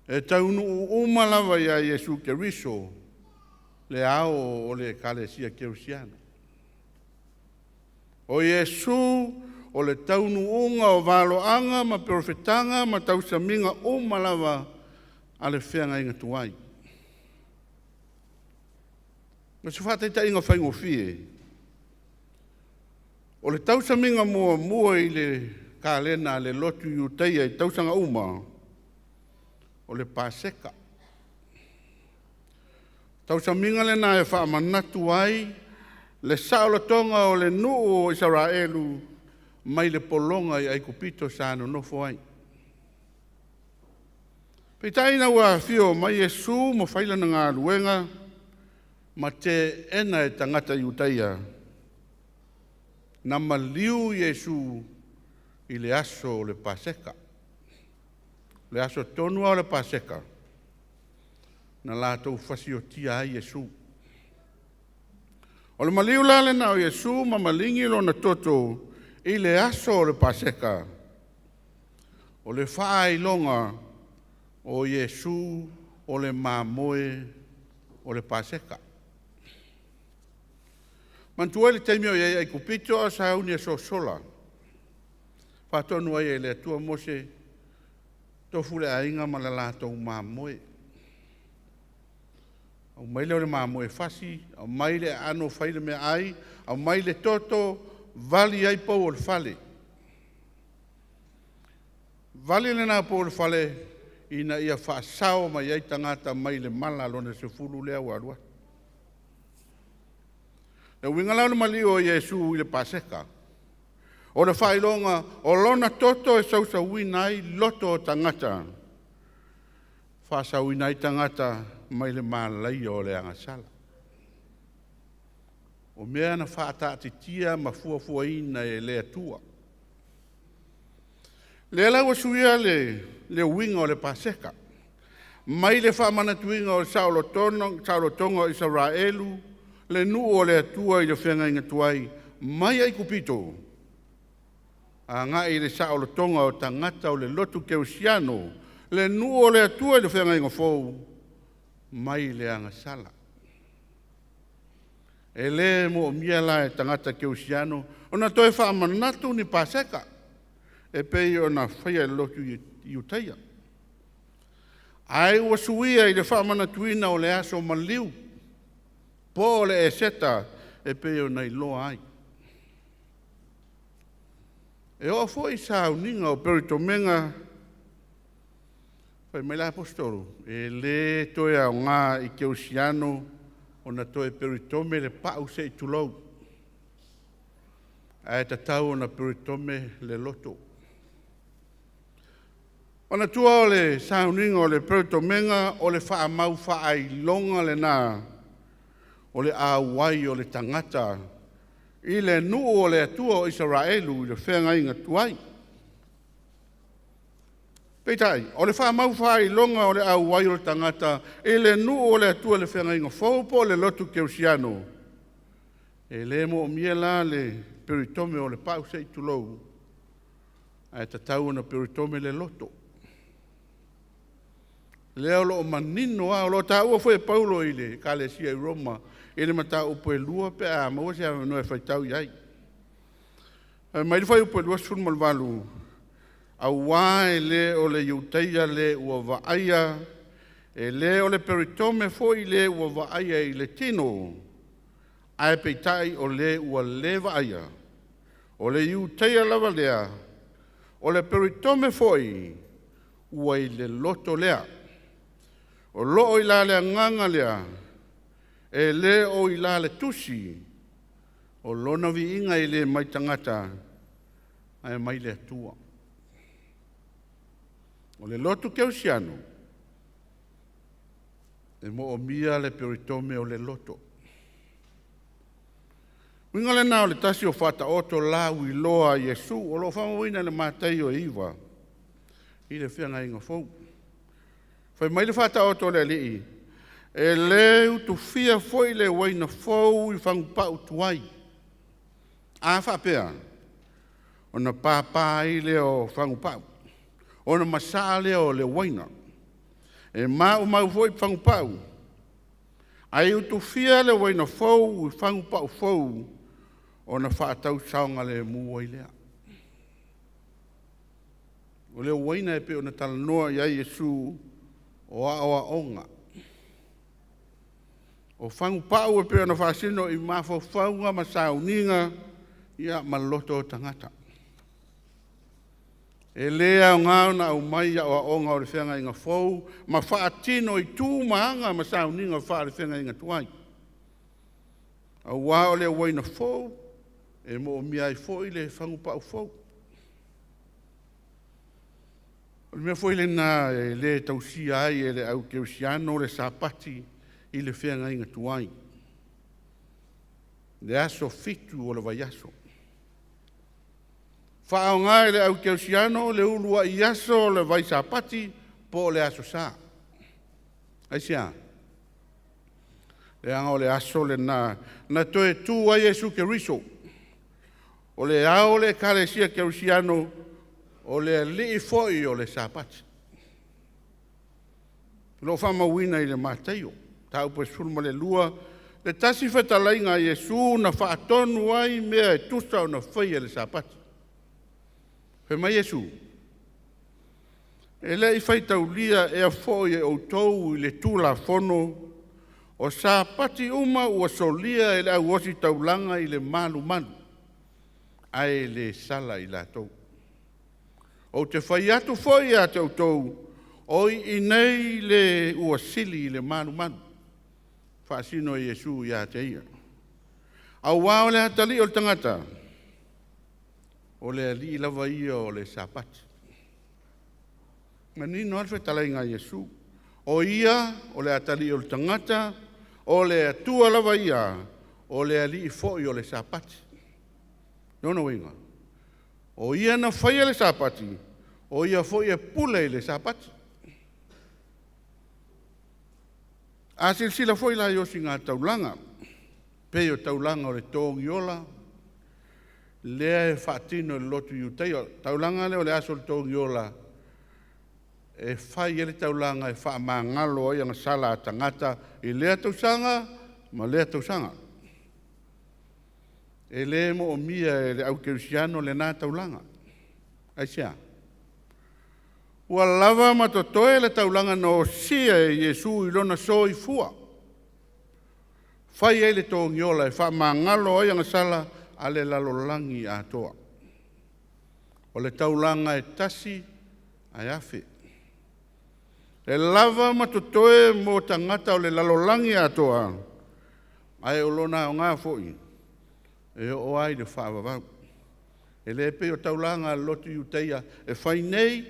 e taunuu uma lava ia Iesu Keriso, le ao o le Ekalesia Kerisiano. O Iesu o le taunuuga o valoaga ma perofetaga ma tausamiga uma lava a le feagaiga tuai. O se faataitaiga faigofie, o le tausamiga muamua i le kalena a le lotu Iutaia i tausaga uma, o le Paseka. Tausamiga lena e faamanatu ai le saolotoga o le nuu o Isaraelu mai le pologa i Aikupito sa nonofo ai. Peitai ina ua afio mai Iesu ma fai lana galuega ma teena e tagata Iutaia, na maliu Iesu i le aso o le Paseka. O le aso tonu lava o le Paseka, na latou fasiotia ai Iesu. O le maliu la lena o Iesu ma maligi lona toto i le aso o le Paseka, o le faailoga o Iesu o le mamoe o le Paseka. Manatua le taimi o i ai i Aikupito a o sauni e sosola, faatonu ai e le Atua Mose, tofu le aiga ma le latou mamoe. Aumai lea o le mamoe fasi, aumai le aano fai le meaai, aumai le toto, vali ai pou o le fale. Vali lena pou o le fale ina ia faasao mai ai tagata mai le mala lona 10 lea ua alu atu. Le uiga la o le maliu o Iesu i le Paseka, o le faailoga o lona toto e sausauina ai loto o tagata, faasaoina ai tagata mai le malaia o le agasala. O mea na faataatitia ma fuafuaina e le Atua. Lea la ua suia le uiga o le Paseka, mai le faamanatuina o le saolotoga o Isaraelu, le nuu o le Atua i le feagaiga tuai mai Aikupito, agai i le saolotoga o tagata o le lotu kerisiano, le nuu o le Atua i le feagaiga fou, mai le agasala. E le moomia la e tagata kerisiano ona toe faamanatu ni Paseka e pei ona faia e le lotu Iutaia. Ae ua suia i le faamanatuina o le aso maliu po o le Eseta e pei ona iloa ai. E oo foi i sauniga o peeritomega, fai mai le Aposetolo, e le toe aoga i kerisiano ona toe peritome le pau se i tulou, ae tatau ona peritome le loto. Manatua o le sauniga o le peritomega o le faamau faailoga lena o le auai o le tagata i le nuu o le Atua o Isaraelu i le feagaiga tuai. Peitai, o le faamau faailoga o le auai o le tagata i le nuu o le Atua i le feagaiga fou po o le lotu kerisiano, E le moomia la le peritome o le pau se i tulou, ae tatau ona peritome le loto. Lea o loo manino lava, o lo o taua foi e Paulo i le Ekalesia i Roma i le mataupu e 2 pe a maua se avanoa e faitau i ai. Fai mai le fuaiupu 28, auā e le o le Iutaia le ua vaaia, e le o le peritome foi le ua vaaia i le tino, ae peitai o le ua le vaaia, o le Iutaia lava lea, o le peritome foi ua i le loto lea. O loo i la le agaga lea, e le o i la le tusi, o lona viiga e le mai tagata, ae mai le Atua. O le lotu kerisiano, e moomia le peritome o le loto. Uiga lena o le tasi o faataoto lauiloa a Iesu o lo o faamauina i le Mataio e 9 i le Feagaiga Fou. Fai mai le faataoto a le Alii, e le utufia foi le uaina fou i fagupau tuai. A faapea, ona papa ai lea o fagupau, ona masaa lea o le uaina. E maumau foi fagupau, ae utufia le uaina fou i fagupau fou, ona faatausaogalemu ai lea. O le uaina e pei ona talanoa i ai Iesu o aoaoga. O fagupau e pei ona faasino i mafaufauga ma sauniga ma loto o tagata. E le aoga ona aumai aoaoga o le feagaiga fou ma faatino i tu ma aga ma sauniga faale-feagaiga tuai, auā o le uaina fou e moomia ai foi le fagupau fou. O le mea foi lena e le tausia ai e le au kerisiano le Sapati i le feagaiga tuai, le aso 7 o le vaiaso. Faaaoga e le au kerisiano le uluai aso o le vai Sapati po o le aso Sa. Aisea? Leaga o le aso lena na toe tu ai Iesu Keriso. O le ao o le Ekalesia Kerisiano, o le Alii foi o le Sapati. O lo o faamauina i le Mataio, mataupu e 12, le tasi fetalaiga a Iesu na faatonu ai mea e tusa ona faia i le Sapati. Fai mai Iesu, e le i faitaulia ea foi e outou i le Tulafono, o Sapati uma ua solia e le au ositaulaga i le malumalu, ae le sala i latou. Ou te fai atu foi ia te outou, o i inei le ua sili i le malumalu. Faasino e Iesu ia te ia. Auā o le atalii o le tagata, o le alii lava ia o le Sapati. Manino lava le fetalaiga a Iesu. O ia, o le atalii o le tagata, o le Atua lava ia, o le alii foi o le Sapati. Lona uiga, o ia na faia le Sapati, o ia foi e pule i le Sapati. A silasila foi la i osiga taulaga, pei o taulaga o le togiola, lea e faatino e le lotu Iutaia. O le taulaga lea o le aso o le togiola, e fai ai le taulaga e faamagalo ai agasala a tagata i lea tausaga ma lea tausaga. E le moomia e le au kerisiano lena taulaga. Aisea? Ua lava ma totoe le taulaga na osia e Iesu i lona soifua, fai ai le togiola e faamagalo ai agasala a le lalolagi atoa. O le taulaga e tasi ae afe. E lava ma totoe mo tagata o le lalolagi atoa, ae o lona aoga foi e oo lava i le faavavau. E le pei o taulaga a le lotu Iutaia e fai nei,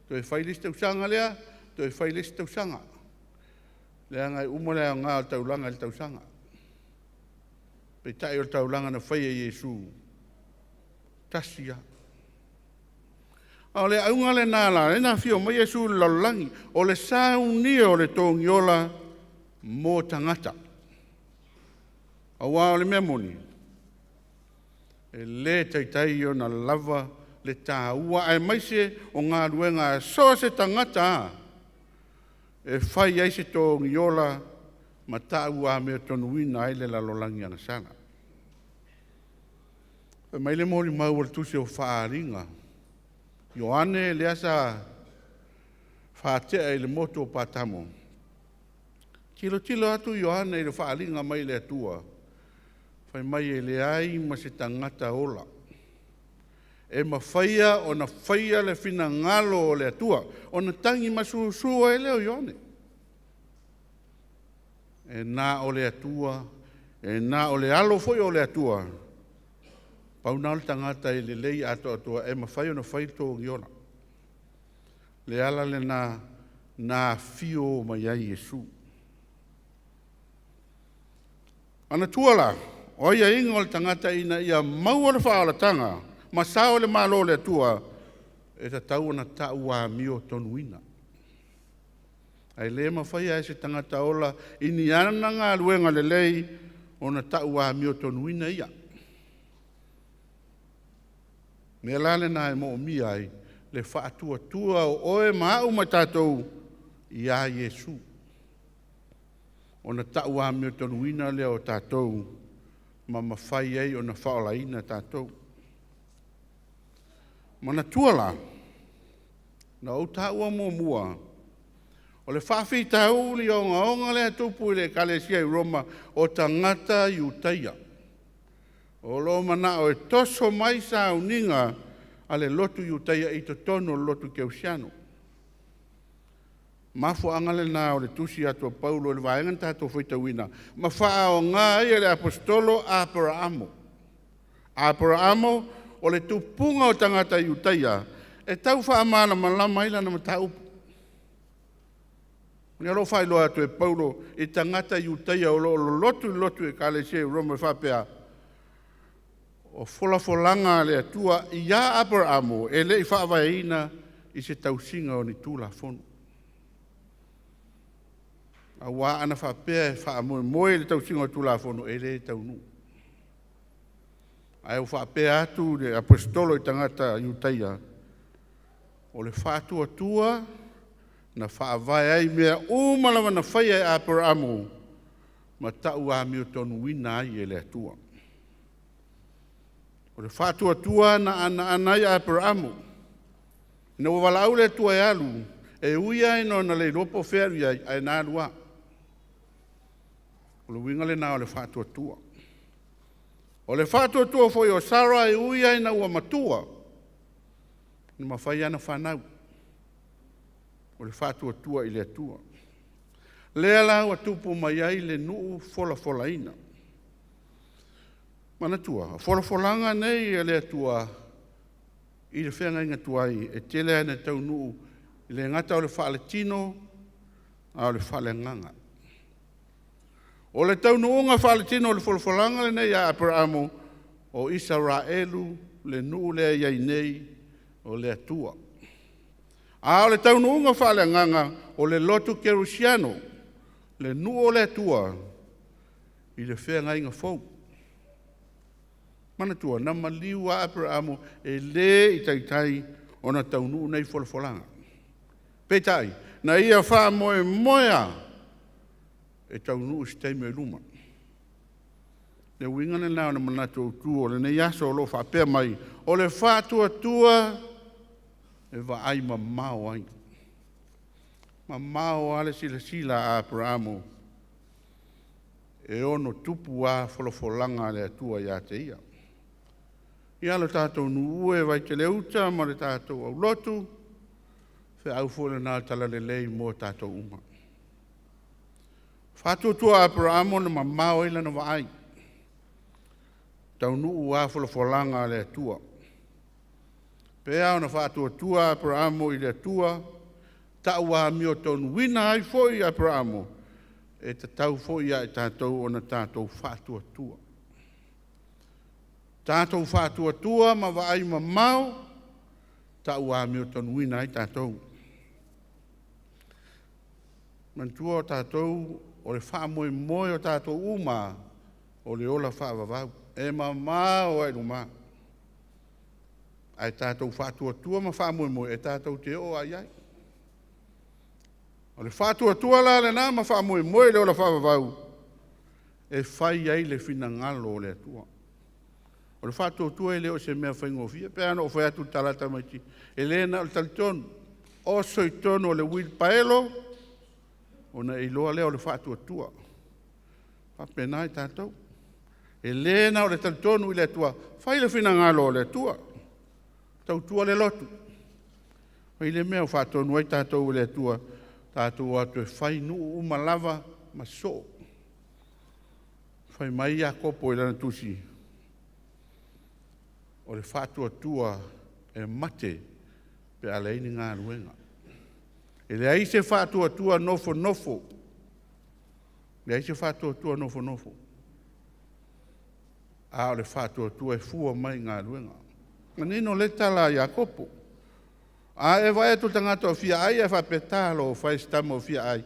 toe fai le isi tausaga lea, toe fai le isi tausaga. Leaga e uma le aoga o le taulaga i le tausaga. Peitai o le taulaga na faia e Iesu, tasi lava. A o le auga lena na ala ai ona afio mai Iesu i le lalolagi, o le saunia o le togiola mo tagata. Aua o le mea moni, E lē taitai ona lava le tāua aemaise o galuega a so o se tagata a e fai ai se togiola ma taʻu amiotonu ai le lalolagi agasala. Fai mai le molimau o le tusi o Faaaliga, Ioane lea sa fāte'a i le motu o Patamo, tilotilo atu Ioane i le faaaliga mai le Atua, fai mai e leai ma se tagata ola e mafaia ona faia le finagalo o le Atua, ona tagi masusu ai lea o Ioane. E na o le Atua, e na o le alo foi o le Atua, pau lena o le tagata e lelei atoatoa e mafai ona fai le togiola. Le ala lena na afio mai ai Iesu. Manatua la, o aiaiga o le tagata ina ia maua le faaolataga ma sao i le Malo o le Atua, e tatau ona tau amiotonu. Ae le mafaia e se tagata ola i ni ana galuega lelei ona tau amiotonuina ia. O le mea la lena e moomia ai le faatuatua o oe ma au ma tatou ia Iesu, ona tau amiotonuina lea o tatou ma mafai ai ona faaolaina tatou. Manatua la, na ou taua muamua, o le faafitauli ogaoga lea e tupu i le Ekalesia i Roma, o tagata Iutaia o lo o manao e toso mai sauniga a le lotu Iutaia i totonu o le lotu Kerisiano. Mafuaaga lena o le tusi atu a Paulo i le vaega na tatou faitauina ma faaaoga ai e le aposetolo Aperaamo. Aperaamo o le tupuga o tagata Iutaia e tau faamalamalama ai lana mataupu. O lea o lo o faailoa atu e Paulo i tagata Iutaia o lo o lolotu i le lotu Ekalesia i Roma e faapea, o folafolaga a le Atua ia Aperaamo e le i faavaeina i se tausiga o ni Tulafono. Aua ana faapea e faamoemoe i le tausiga o le Tulafono, e le taunuu. Ae ua faapea atu le aposetolo i tagata Iutaia, o le faatuatua na faavae ai mea uma lava na faia e Aperaamo ma tau amiotonuina ai e le Atua. O le faatuatua na anaana ai Aperaamo, ina ua valaau le Atua e alu, e ui lava ina na le iloa po o fea e alu i ai, ae na alu lava. O le uiga lena o le faatuatua. O le faatuatua foi o Sara e ui lava ina ua matua, na mafai lava ona fanau. O le faatuatua i le Atua. Lea la ua tupu mai ai le nuu folafolaina. Manatua, o folafolaga nei a le Atua i le feagaiga tuai, e tele lava ina taunuu e le gata o le faaletino, a o le faaleagaga. O le taunuuga faaletino o le folafolaga lenei a Aperaamo, o Isaraelu le nuu lea e i ai nei o le Atua. A o le taunuuga faaleagaga, o le lotu kerisiano, le nuu o le Atua i le feagaiga fou. Manatua, na maliu lava Aperaamo e le i taitai ona taunuu nei folafolaga. Peitai, na ia faamoemoe lava e taunuu i se taimi o i luma. Le uiga lena o le manatu autu o lenei aso o lo o faapea mai, o le faatuatua e vaai mamao ai. Mamao lava le silasila a Aperaamo e ono tupu lava folafolaga a le Atua ia te ia. Ia lo tatou nuu e, Vaitele-uta ma le tatou aulotu, feau foi lena o le talalelei mo tatou uma. Faatuatua Aperaamo na mamao ai lana vaai, taunuu lava folafolaga a le Atua. Pei ona faatuatua Aperaamo i le Atua, tau amiotonuina ai foi Aperaamo, e tatau foi ia i tatou ona tatou faatuatua. Tatou faatuatua ma vaai mamao, tau amiotonuina ai tatou. Manatua o tatou, o le faamoemoe o tatou uma, o le ola faavavau, e mamao lava i luma. Ae tatou faatuatua ma faamoemoe e tatou te oo lava i ai. O le faatuatua la lena ma faamoemoe i le ola faavavau e fai ai le finagalo o le Atua. O le faatuatua e le o se mea faigofie. E pei lava ona ou fai atu i le tala a tamaiti, e le na o le talitonu, oso i totonu o le uilipaelo ona e iloa lea o le faatuatua. E faapena i tatou. E le na o le talitonu i le Atua, fai le finagalo o le Atua, tautua le lotu. Fai lea mea ua faatonu ai tatou e le Atua, tatou o atu e fai nuu uma lava ma sosoo. Fai mai Iakopo i lana tusi, o le faatuatua e mate pe a leai ni galuega. E leai se faatuatua nofonofo, leai se faatuatua nofonofo, a o le faatuatua e fua mai i galuega. E manino lea tala a Iakopo. A e vaai atu i le tagata o fia ai ae faapea, “Talofa e, i si tama ua fia ai,”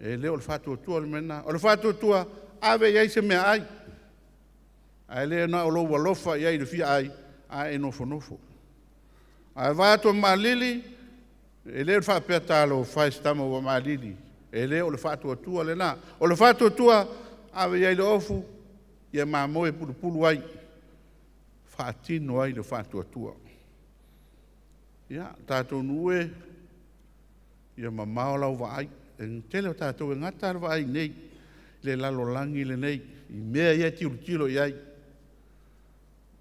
e le o le faatuatua le mea lena. O le faatuatua, ave i ai se meaai, ae le na o lou alofa i ai i le fia ai ae e nofonofo. A e vaai atu o maalili, e le faapea, “Talofa e i si tama ua maalili.” E le o le faatuatua lena. O le faatuatua, ave i ai le ofu, ia mamoe e pulupulu ai, faatino ai le faatuatua. Ia, tatou nuu e, ia mamao lau vaai. O le tele o tatou e gata lava le vaai i inei i le lalolagi lenei i mea ia e tilotilo i ai.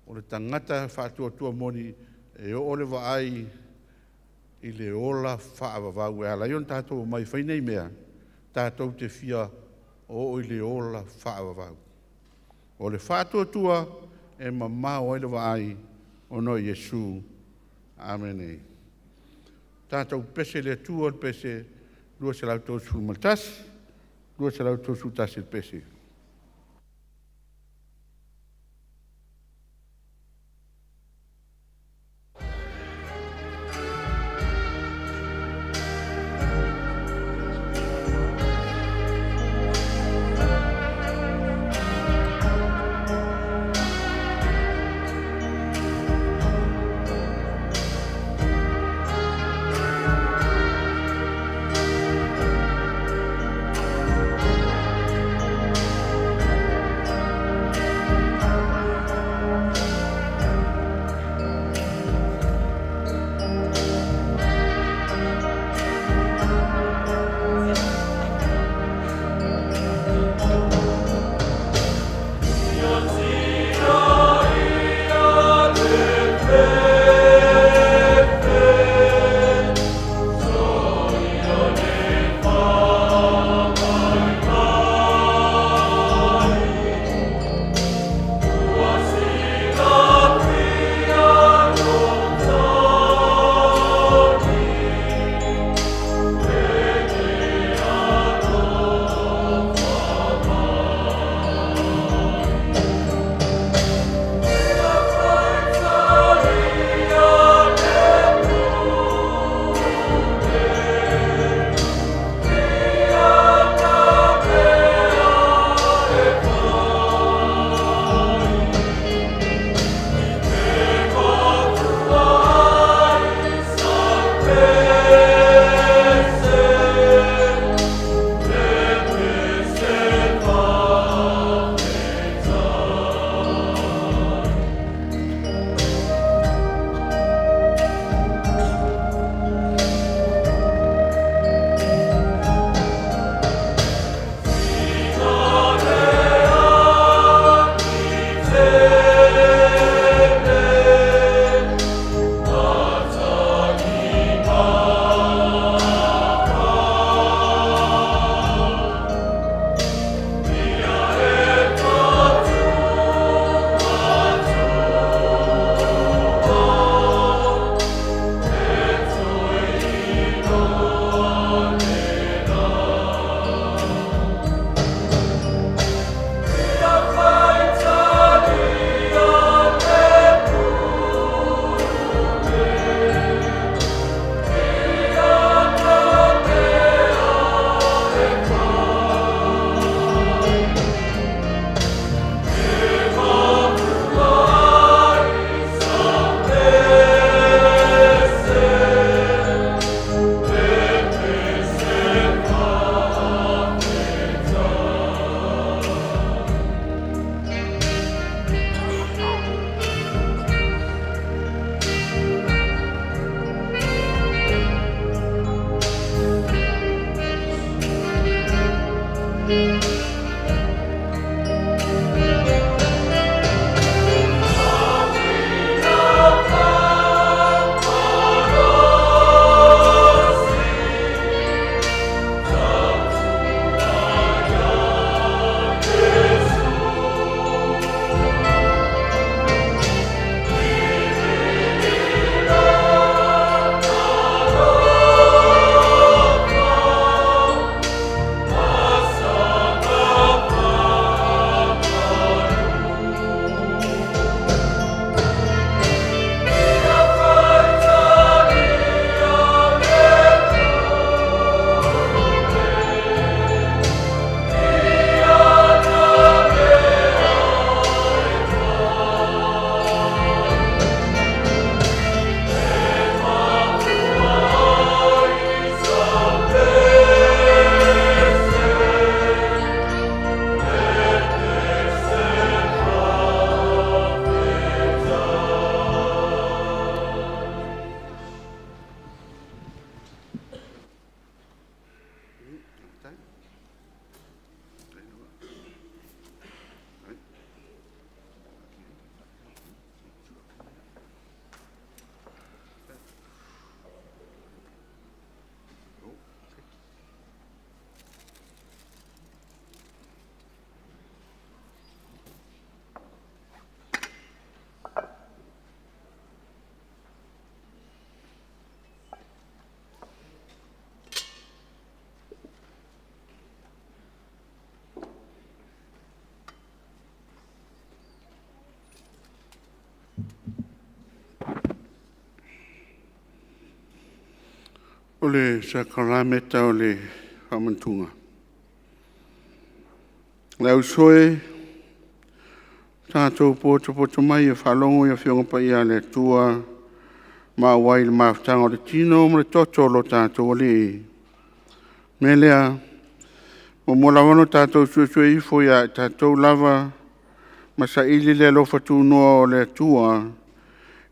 O le tagata faatuatua moni, e oo le vaai i le ola faavavau. E ala ai ona tatou omai e fai nei mea, tatou te fia oo i le ola faavavau. O le faatuatua, e mamao ai le vaai ona o Iesu. Amene. Tatou pepese i le Atua, le pese 231, 231 le pese. O le sakarameta o le faamanatuga. Le uso e, tatou potopoto mai e faalogo i Afioga Paia a le Atua ma auai le mafutaga o le tino ma le toto o lo tatou Alii. Me lea, muamua lava ona tatou suesue ifo ia i tatou lava ma saili le alofa tunoa o le Atua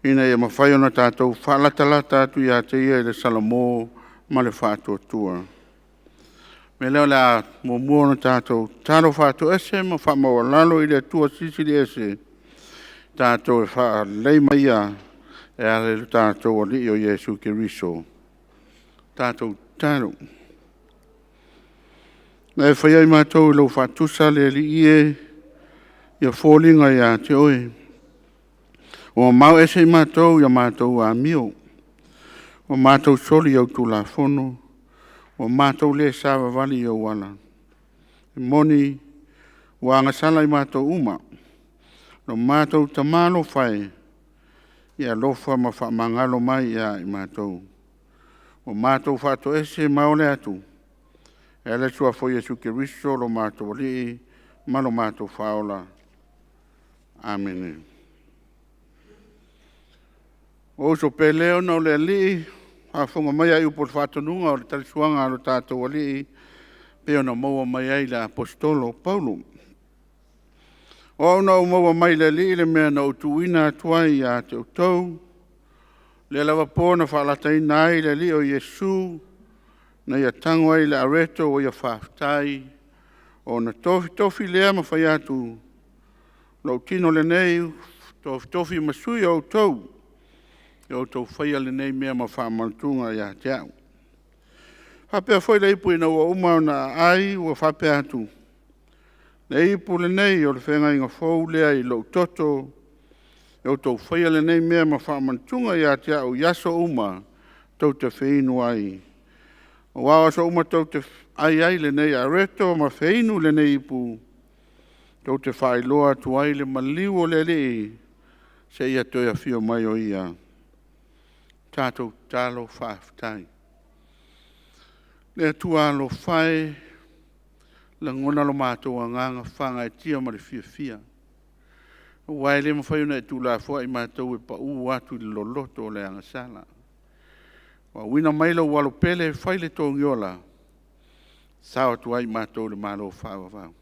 ina ia mafai ona tatou faalatalata atu ia te Ia i le salamo ma le faatuatua. O le mea lea o le a muamua ona tatou tatalo faatoese ma faamaualalo i le Atua Silisili Ese, tatou e faalelei mai Ia e ala i lo tatou Alii o Iesu Keriso. Tatou tatalo. Na e faia i matou i lou faatusa le Alii e, ia foliga ia te Oe, ua mamao ese i matou i a matou amio, ua matou soli i au tulafono, ua matou le savavali i ou ala. E moni ua agasala i matou uma, lo matou Tama alofa e, ia alofa ma faamagalo mai ia i matou. Ua matou faatoese ma ole atu, e ala i le Suafa o Iesu Keriso lo matou Alii ma lo matou Faaola. Amene. Lou uso pele, ona o le Alii, faafofoga maia i upu o le faatonuga o le talisuaga a lo tatou Alii pei ona maua mai ai i le Aposetolo o Paulo. O au na ou maua mai le Alii le mea na ou tuuina atu ai ia te outou, lea lava po na faalataina ai le Alii o Iesu, na ia tago ai i le areto ua ia faafetai, ona tofitofi lea ma fai atu, “Lou tino lenei ua tofitofi ma sui o outou, ia outou faia lenei mea ma faamanatuga ia te au.” E faapea foi le ipu ina ua uma ona aai ua faapea atu, “Le ipu lenei o le feagaiga fou lea i lou toto, ia outou faia lenei mea ma faamanatuga ia te au i aso uma tou te feinu ai. Aua o aso uma tou te ai ai i lenei areto ma feinu i lenei ipu, tou te faailoa atu ai le maliu o le Alii seia toe afio mai o Ia. Tatou tatalo faafetai. Le Atua alofa e, lagona lo matou agaga faagaeetia ma le fiafia, aua e le mafai ona e tuulafoai matou e pau atu i le loloto o le agasala. Ua auina mai lou alo pele e fai le togiola, sao atu ai matou i le malo faavavau.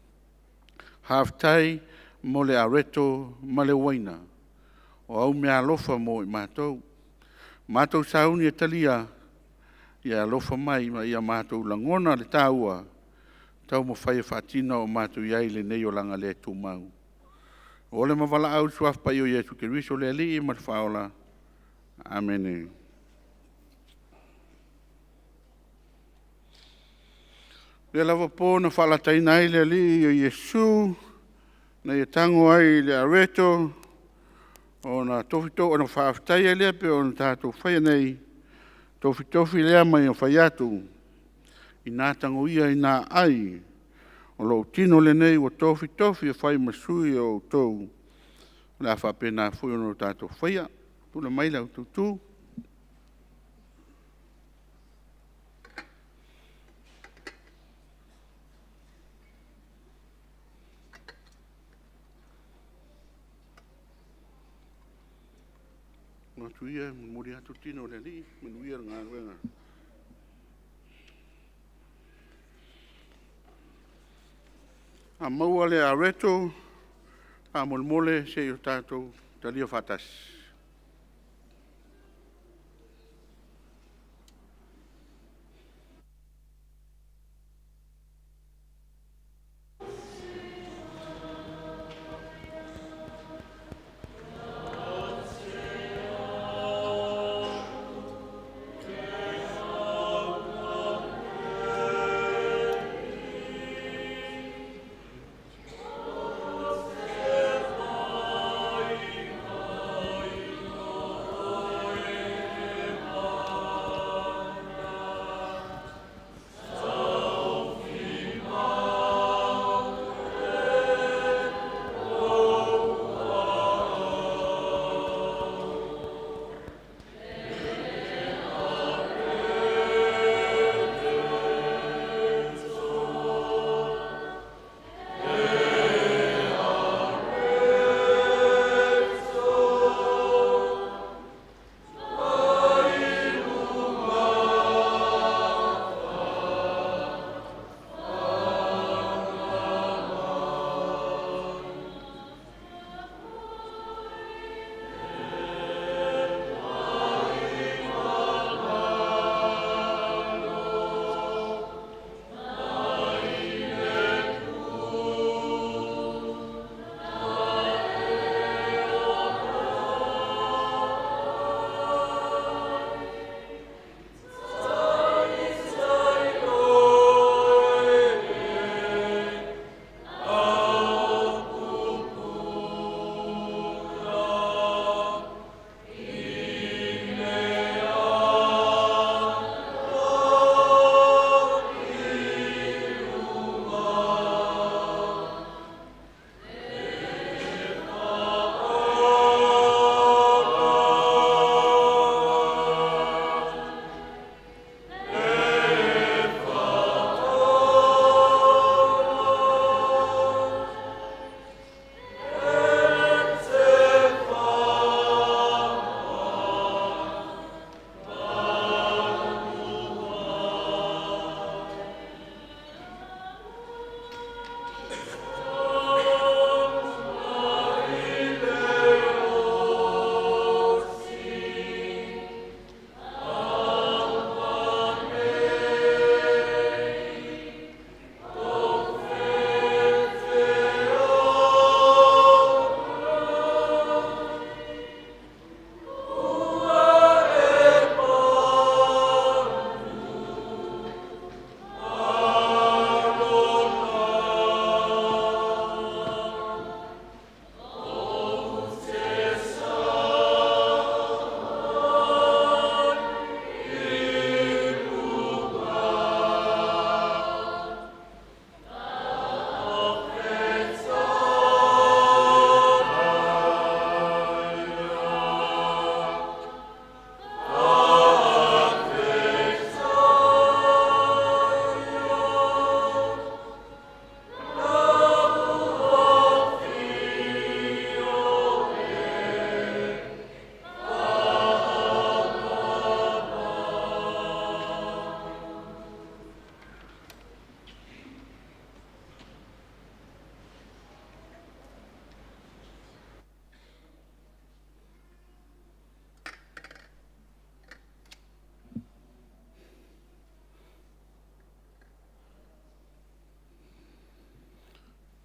Faafetai mo le areto ma le uaina, o au meaalofa mo i matou. Matou sauni e talia, ia e alofa mai ma ia matou lagona le taua, taumafai e faatino a o matou i ai i lenei olaga le tumau. O le ma valaau i le Suafa Paia o Iesu Keriso le Alii ma le Faaola. Amene. O lea lava po na faalataina ai le Alii o Iesu, na ia tago ai i le areto, ona faafetai ai lea pei ona tatou faia nei, tofitofi lea ma ia fai atu, “Ina tago ia ina ai, o lou tino lenei ua tofitofi e fai ma sui o outou, o le a faapena foi ona tatou faia.” Tulai mai le au tautu. O atu ia e momoli atu le tino o le Alii, manuia le galuega. A maua le areto, faamolemole se i o tatou talia faatasi.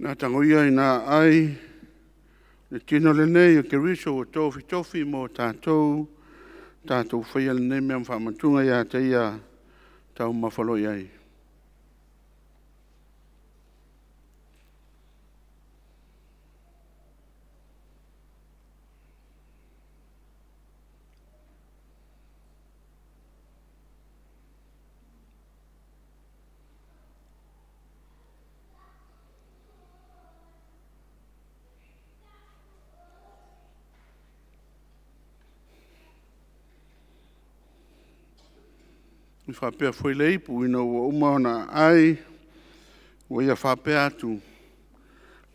Na tagoia ina aai le tino lenei o Keriso ua tofitofi mo tatou, tatou faia lenei mea ma faamanatuga ia te ia taumafa loa i ai. E faapea foi le ipu ina ua uma ona aai, ua ia faapea atu,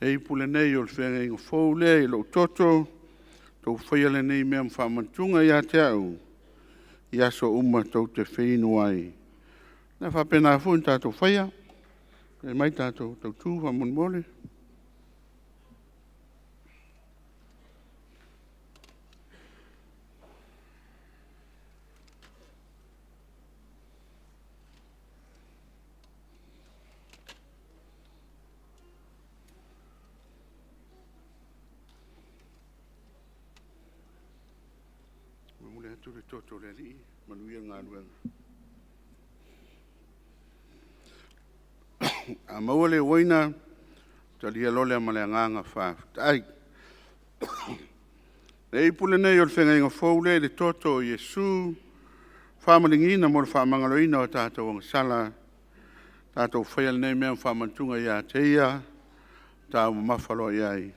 “Le ipu lenei o le feagaiga fou lea i lou toto, outou faia lenei mea ma faamanatuga ia te au i aso uma tou te feinu ai.” E faapena foi ona tatou faia, tulai mai tatou tautu faamolemole. Momoli atu le toto o le Alii, manuia le galuega. A maua le uaina, talia loa lea ma le agaga faafetai. Le ipu lenei o le feagaiga fou lea i le toto o Iesu, faamaligiina mo le faamagaloina o tatou agasala, tatou faia lenei mea ma faamanatuga ia te Ia, taumamafa loa i ai.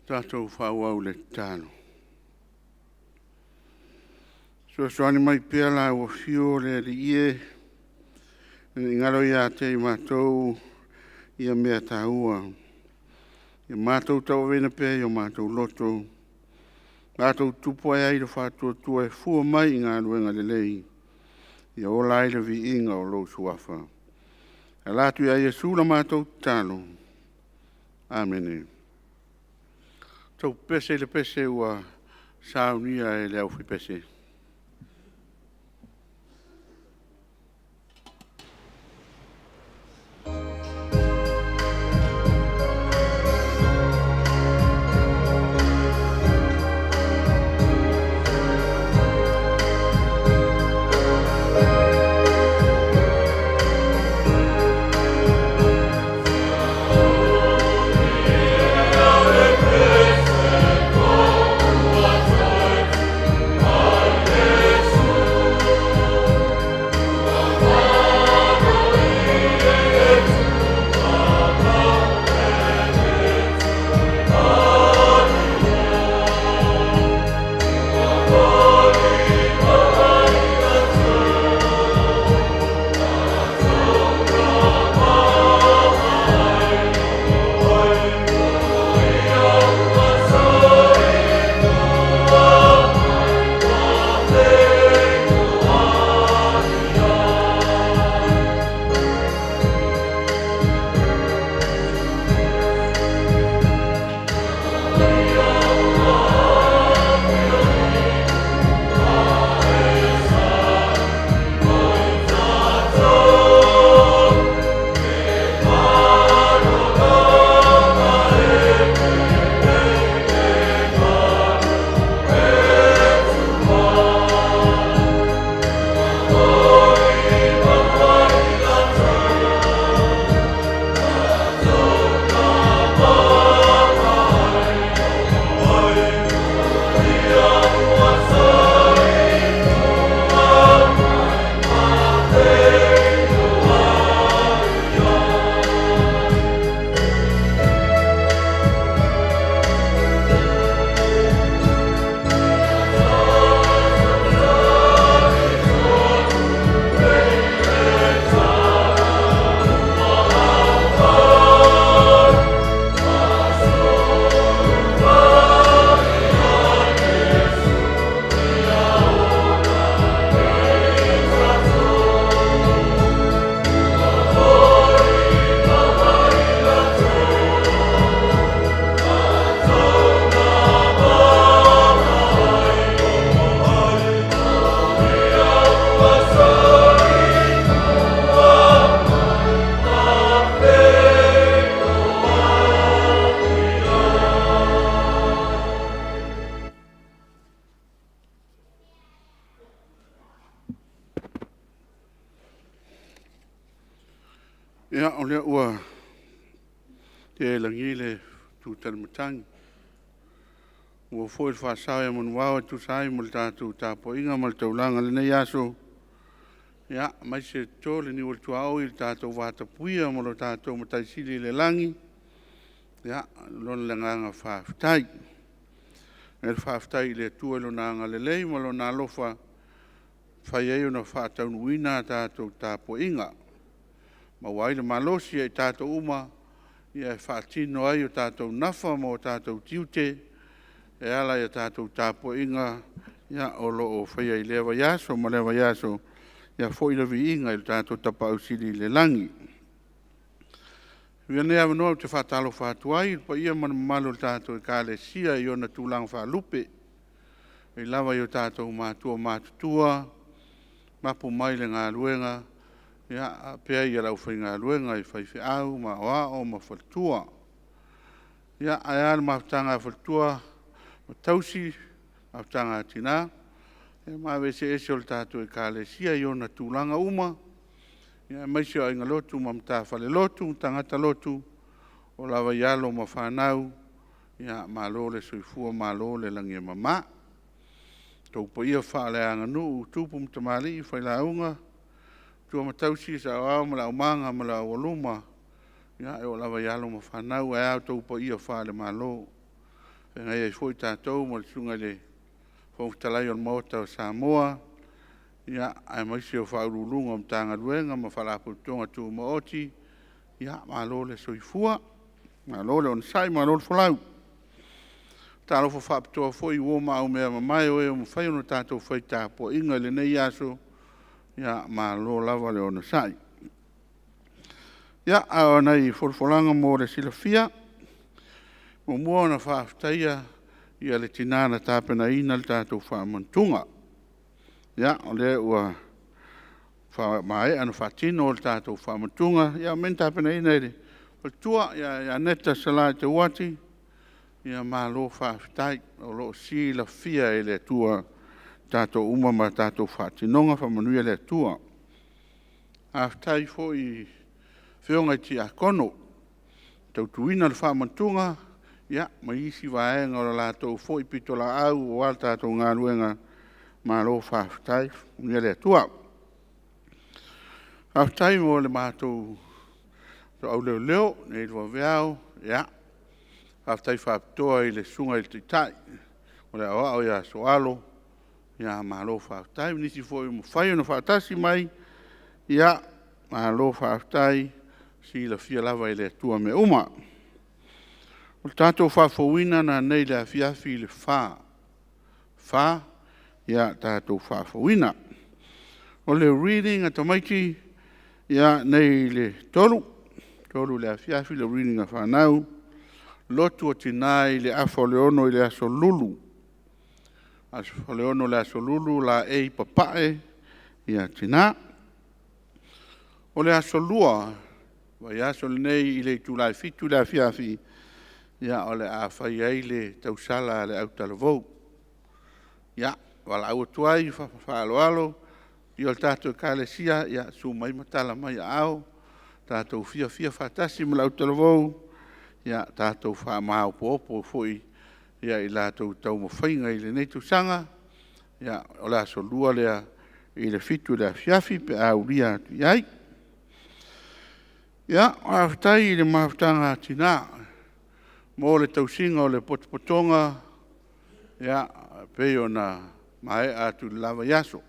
Tatou faaauau i le tatalo. Fesoasoani mai pea lau Afio le Alii e, ina ne i galo ia te i matou ia mea taua, ia matou tauaveina pea i o matou loto, matou tupu ae ai i le faatuatua e fua mai i galuega lelei, ia ola ai le viiga o lou Suafa. E ala atu ia Iesu la matou tatalo. Amene. Tatou pese i le pese ua saunia e le aufaipese. Ia, o lea ua tea i lagi le tutainamatagi, ua oo foi le faasao ia manuvao e tusa ai ma le tatou tapuaiga ma le taulaga i lenei aso, ia, aemaise e toto le niu o le tuaoi i le tatou vatapuia ma lo tatou Matai Sili i le lagi, ia, lona le agaga faafetai. Le faafetai i le Atua i Lona agalelei ma Lona alofa ua mafai ai ona faataunuuina a tatou tapuaiga, maua ai le malosi e i tatou uma e faatino ai o tatou nafa ma o tatou tiute e ala i a tatou tapuaiga o lo o faia i lea vaiaso ma lea vaiaso, ia foi le viiga i le tatou Tapaau Sili i le lagi. Avea lenei avanoa ou te faatalofa atu ai i le paia ma le mamalu o le tatou Ekalesia i ona tulaga faalupe, mai lava i o tatou matua matutua, mapu mai le galuega faapea le aufaigaluega i faifeau ma aoao ma faletua. Ia, ae a le mafutaga a faletua ma tausi, mafutaga a tina, ma vave eseese o le tatou Ekalesia i ona tulaga uma, aemaise o aiga lotu ma matafale-lotu ma tagata lotu ua lava i alo ma fanau, ia malo le soifua malo le lagi e mama. O outou paia faaleaganuu o tupu ma tamalii, failauga, matua ma tausi, saoao ma le aumaga ma le aualuma, e oo lava i alo ma fanau, ae a outou paia faale-Malo. Feagai ai foi tatou ma le Susuga i le Fofoga Fetalai o le Maota o Samoa, ia, aemaise o Ofisa Sili o Pulega o Matagaluega ma Faalapotopotoga Tumaoti. Malo le soifua, malo le onosai malo le folau. E faatalofa faapitoa foi i uo ma aumeamamae o e ua mafai ona tatou fai tapuaiga i lenei aso, malo lava le onosai. Ia, a o nai folafolaga mo le silafia, e muamua ona faafetaia le tina na tapenaina le tatou faamanatuga. Ia, o lea ua faamaea ona faatino le tatou faamanatuga. Ia o mea na tapenaina e le faletua ia Aneta Sala Eteuati, malo faafetai. O lo o silafia e le Atua tatou uma ma tatou faatinoga. Faamanuia le Atua. Faafetai foi i afioga i Tiakono na tautuina le faamanatuga ma isi vaega o le latou foi pitolaau aua le tatou galuega, malo faafetai. Faamanuia le Atua. Faafetai mo le matou toau leoleo nei le vaveao. Faafetai faapitoa i le Susuga i le Taitai o le Aoao ia Sooalo, malo faafetai. Ma nisi foi ua mafai ona faatasi mai, malo faafetai. E silafia lava e le Atua mea uma. O le tatou faafouina nanei i le afiafi i le 4:00, 4:00 tatou faafouina. O le reading a tamaiti nei i le 3:00, 3:00 i le afiafi le reading a fanau. Lotu a Tina i le 5:30 i le Aso Lulu, 5:30 i le Aso Lulu, laei Papae tina. O le Aso Lua, vaiaso lenei i le itula e 7:00 i le afiafi, o le a fai ai le tausala a le autalavou. Ia, valaau atu ai ma le faaaloalo i le paia o le tatou Ekalesia, susu mai ma tala mai aao, tatou fiafia faatasi ma le autalavou, tatou faamaopoopo foi i latou taumafaiga i lenei tausaga. O le Aso Lua lea i le 7:00 i le afiafi pe a aulia atu i ai. Ia, faafetai i le Mafutaga a Tina mo le tausiga o le potopotoga e pei ona maea atu i le la vaiaso.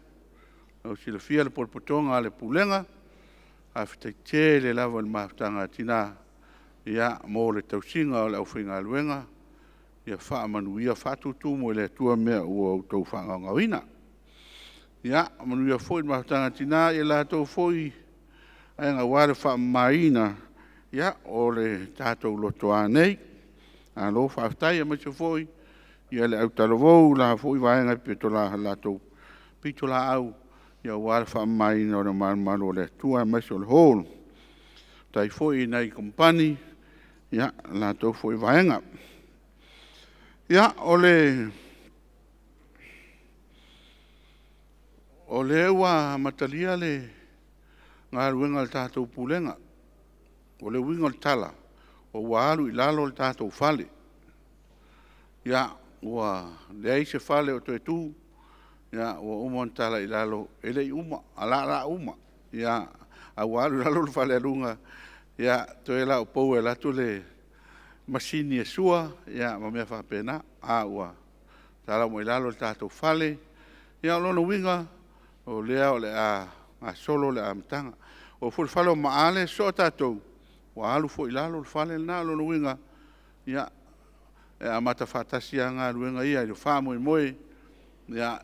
Mo le silafia o le potopotoga a le Pulega, faafetai tele lava i le Mafutaga a Tina mo le tausiga o le aufaigaluega, ia faamanuia, faatutumu e le Atua mea ua outou faagaogoina. Ia manuia foi le Mafutaga a Tina i latou foi aua le faamamaina o le tatou lotoa nei. Malo faafetai, aemaise foi le autalavou, le la foi vaega i le latou pitolaau aua le faamamaina o le malumalu o le Atua aemaise o le hall. Faafetai foi i nai kamupani, le latou foi vaega. Ia, o lea ua amatalia le galuega a le tatou Pulega. O le uiga o le tala, ua alu i lalo le tatou fale. Ia, ua leai se fale o toe tu, ua uma ona tala i lalo, e le i uma, ae o le a uma. Ae ua alu i lalo le fale a luga, toe na o pou e alu atu le masini e sua ma mea faapena, a ua tala uma i lalo le tatou fale. Ia o lona uiga, o lea o le a gasolo le amataga. Oo foi i le fale o Maale e soa tatou, ua alu foi i lalo le fale lena. O lona uiga, ia, e amata faatasi lava galuega ia i le faamoemoe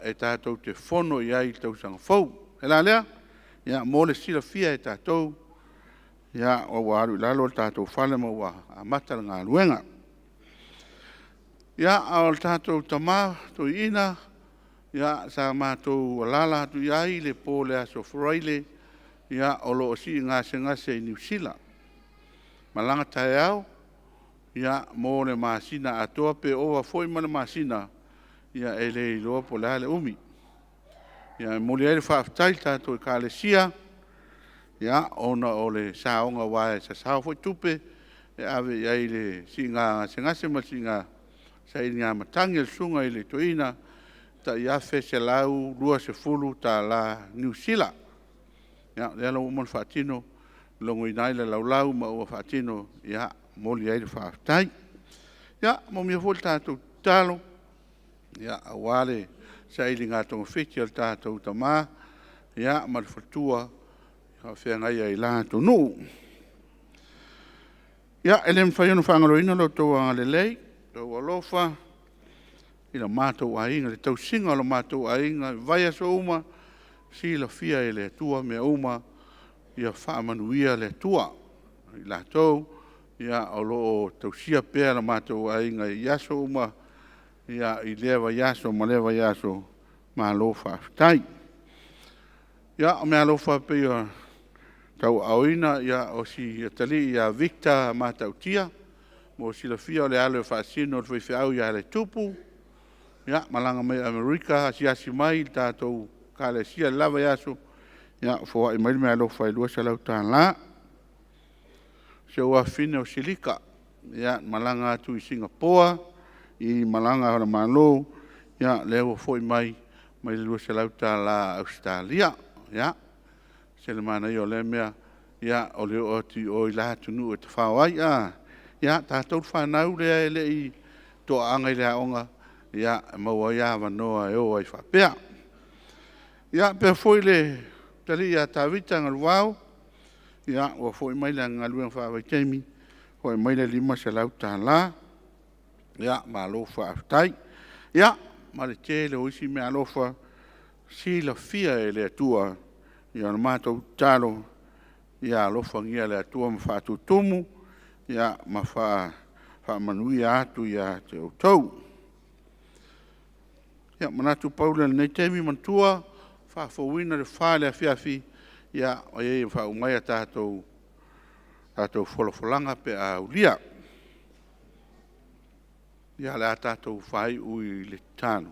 e tatou te fono i ai i le tausaga fou. O le mea la lea, ia mo le silafia e tatou, ua alu i lalo le tatou fale ma ua amata le galuega. Ia, a o le tatou tama toeaina, sa matou alaala atu i ai i le po o le aso Faraile, o lo o sii gasegase i Niu Sila. Malaga taeao mo le masina atoa pe ova foi ma le masina, e le iloa po o le a le umi. E momoli ai le faafetai i le tatou Ekalesia ona o le saoga aua e sasao foi tupe e ave i ai i le siiga gasegase ma le siiga sailiga matagi a le susuga i le toeaina, e tai $1,120 Niu Sila. Ia, o lea la ua uma ona faatino, logoina ai le laulau ma ua faatino, e momoli ai le faafetai. Ia, e momoli foi le tatou tatalo aua le sailiga togafiti a le tatou tama ma le faletua faafeagai ai i la atunuu. Ia, e le mafai ona faagaloina lo outou agalelei, lo outou alofa i lo matou aiga, le tausiga o lo matou aiga i vaiaso uma, silafia e le Atua mea uma, ia faamanuia le Atua ia i latou o lo o tausia pea lo matou aiga i aso uma i lea vaiaso ma lea vaiaso, malo faafetai. Ia, o meaalofa e pei ona tauaaoina, o si atalii ia Victor Matautia. Mo le silafia o le alo e faasino i le faifeau ia Letupu, na malaga mai Amerika asiasi mai i le tatou Ekalesia i le la vaiaso, foai mai le meaalofa e $200. Si ou afafine o Silika na malaga atu i Sigapoa i malaga a le Malo, lea ua foi mai ma le $200 Ausetalia. Ia, e ese le manaia o lea mea, o le oo atu i o i la atunuu e tafao ai. Ia tatou le fanau lea e le i toaaga i le aoga, e maua ai avanoa e o ai faapea. Ia faapea foi le atalii ia Tavita Galuvao, ua foi mai i ana galuega faavaitaimi, foi mai le $500. Malo faafetai. Ia, ma le tele o isi meaalofa silafia e le Atua. Ia o le matou tatalo, ia alofagia e le Atua ma faatutumu ma faamanuia atu ia te outou. Ia, manatu pau lea i lenei taimi, manatua, faafouina le 4 i le afiafi e faauma ai tatou folafolaga pe a aulia. Ia, o le a tatou faaiu i le tatalo.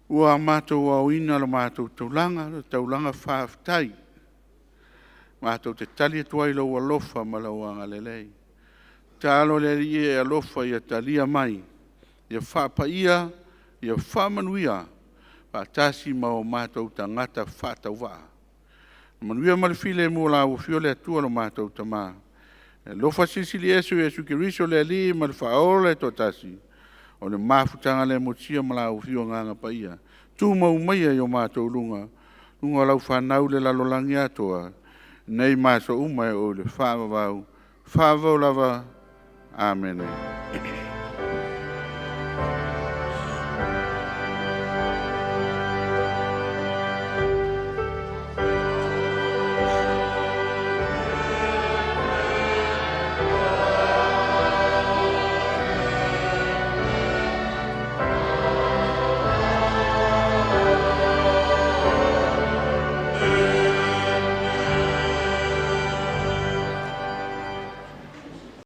Ua matou aoina le matou taulaga, o le taulaga faafetai matou te tali atu ai i lou alofa ma lou agalelei. Tatalo le Alii e alofa ia talia mai, ia faapaia, ia faamanuia faatasi ma o matou tagata faatauvaa. Manuia ma le filemu o lau afio le Atua lo matou Tama, e alofa Silisili Ese o Iesu Keriso o le Alii ma le Faaola e toatasi, o le mafutaga le motia ma lau Afio Agaga Paia, tumau maia i o matou luga, luga o lau fanau i le lalolagi atoa, nei ma aso uma e oo i le faavavau, faavavau lava. Amene.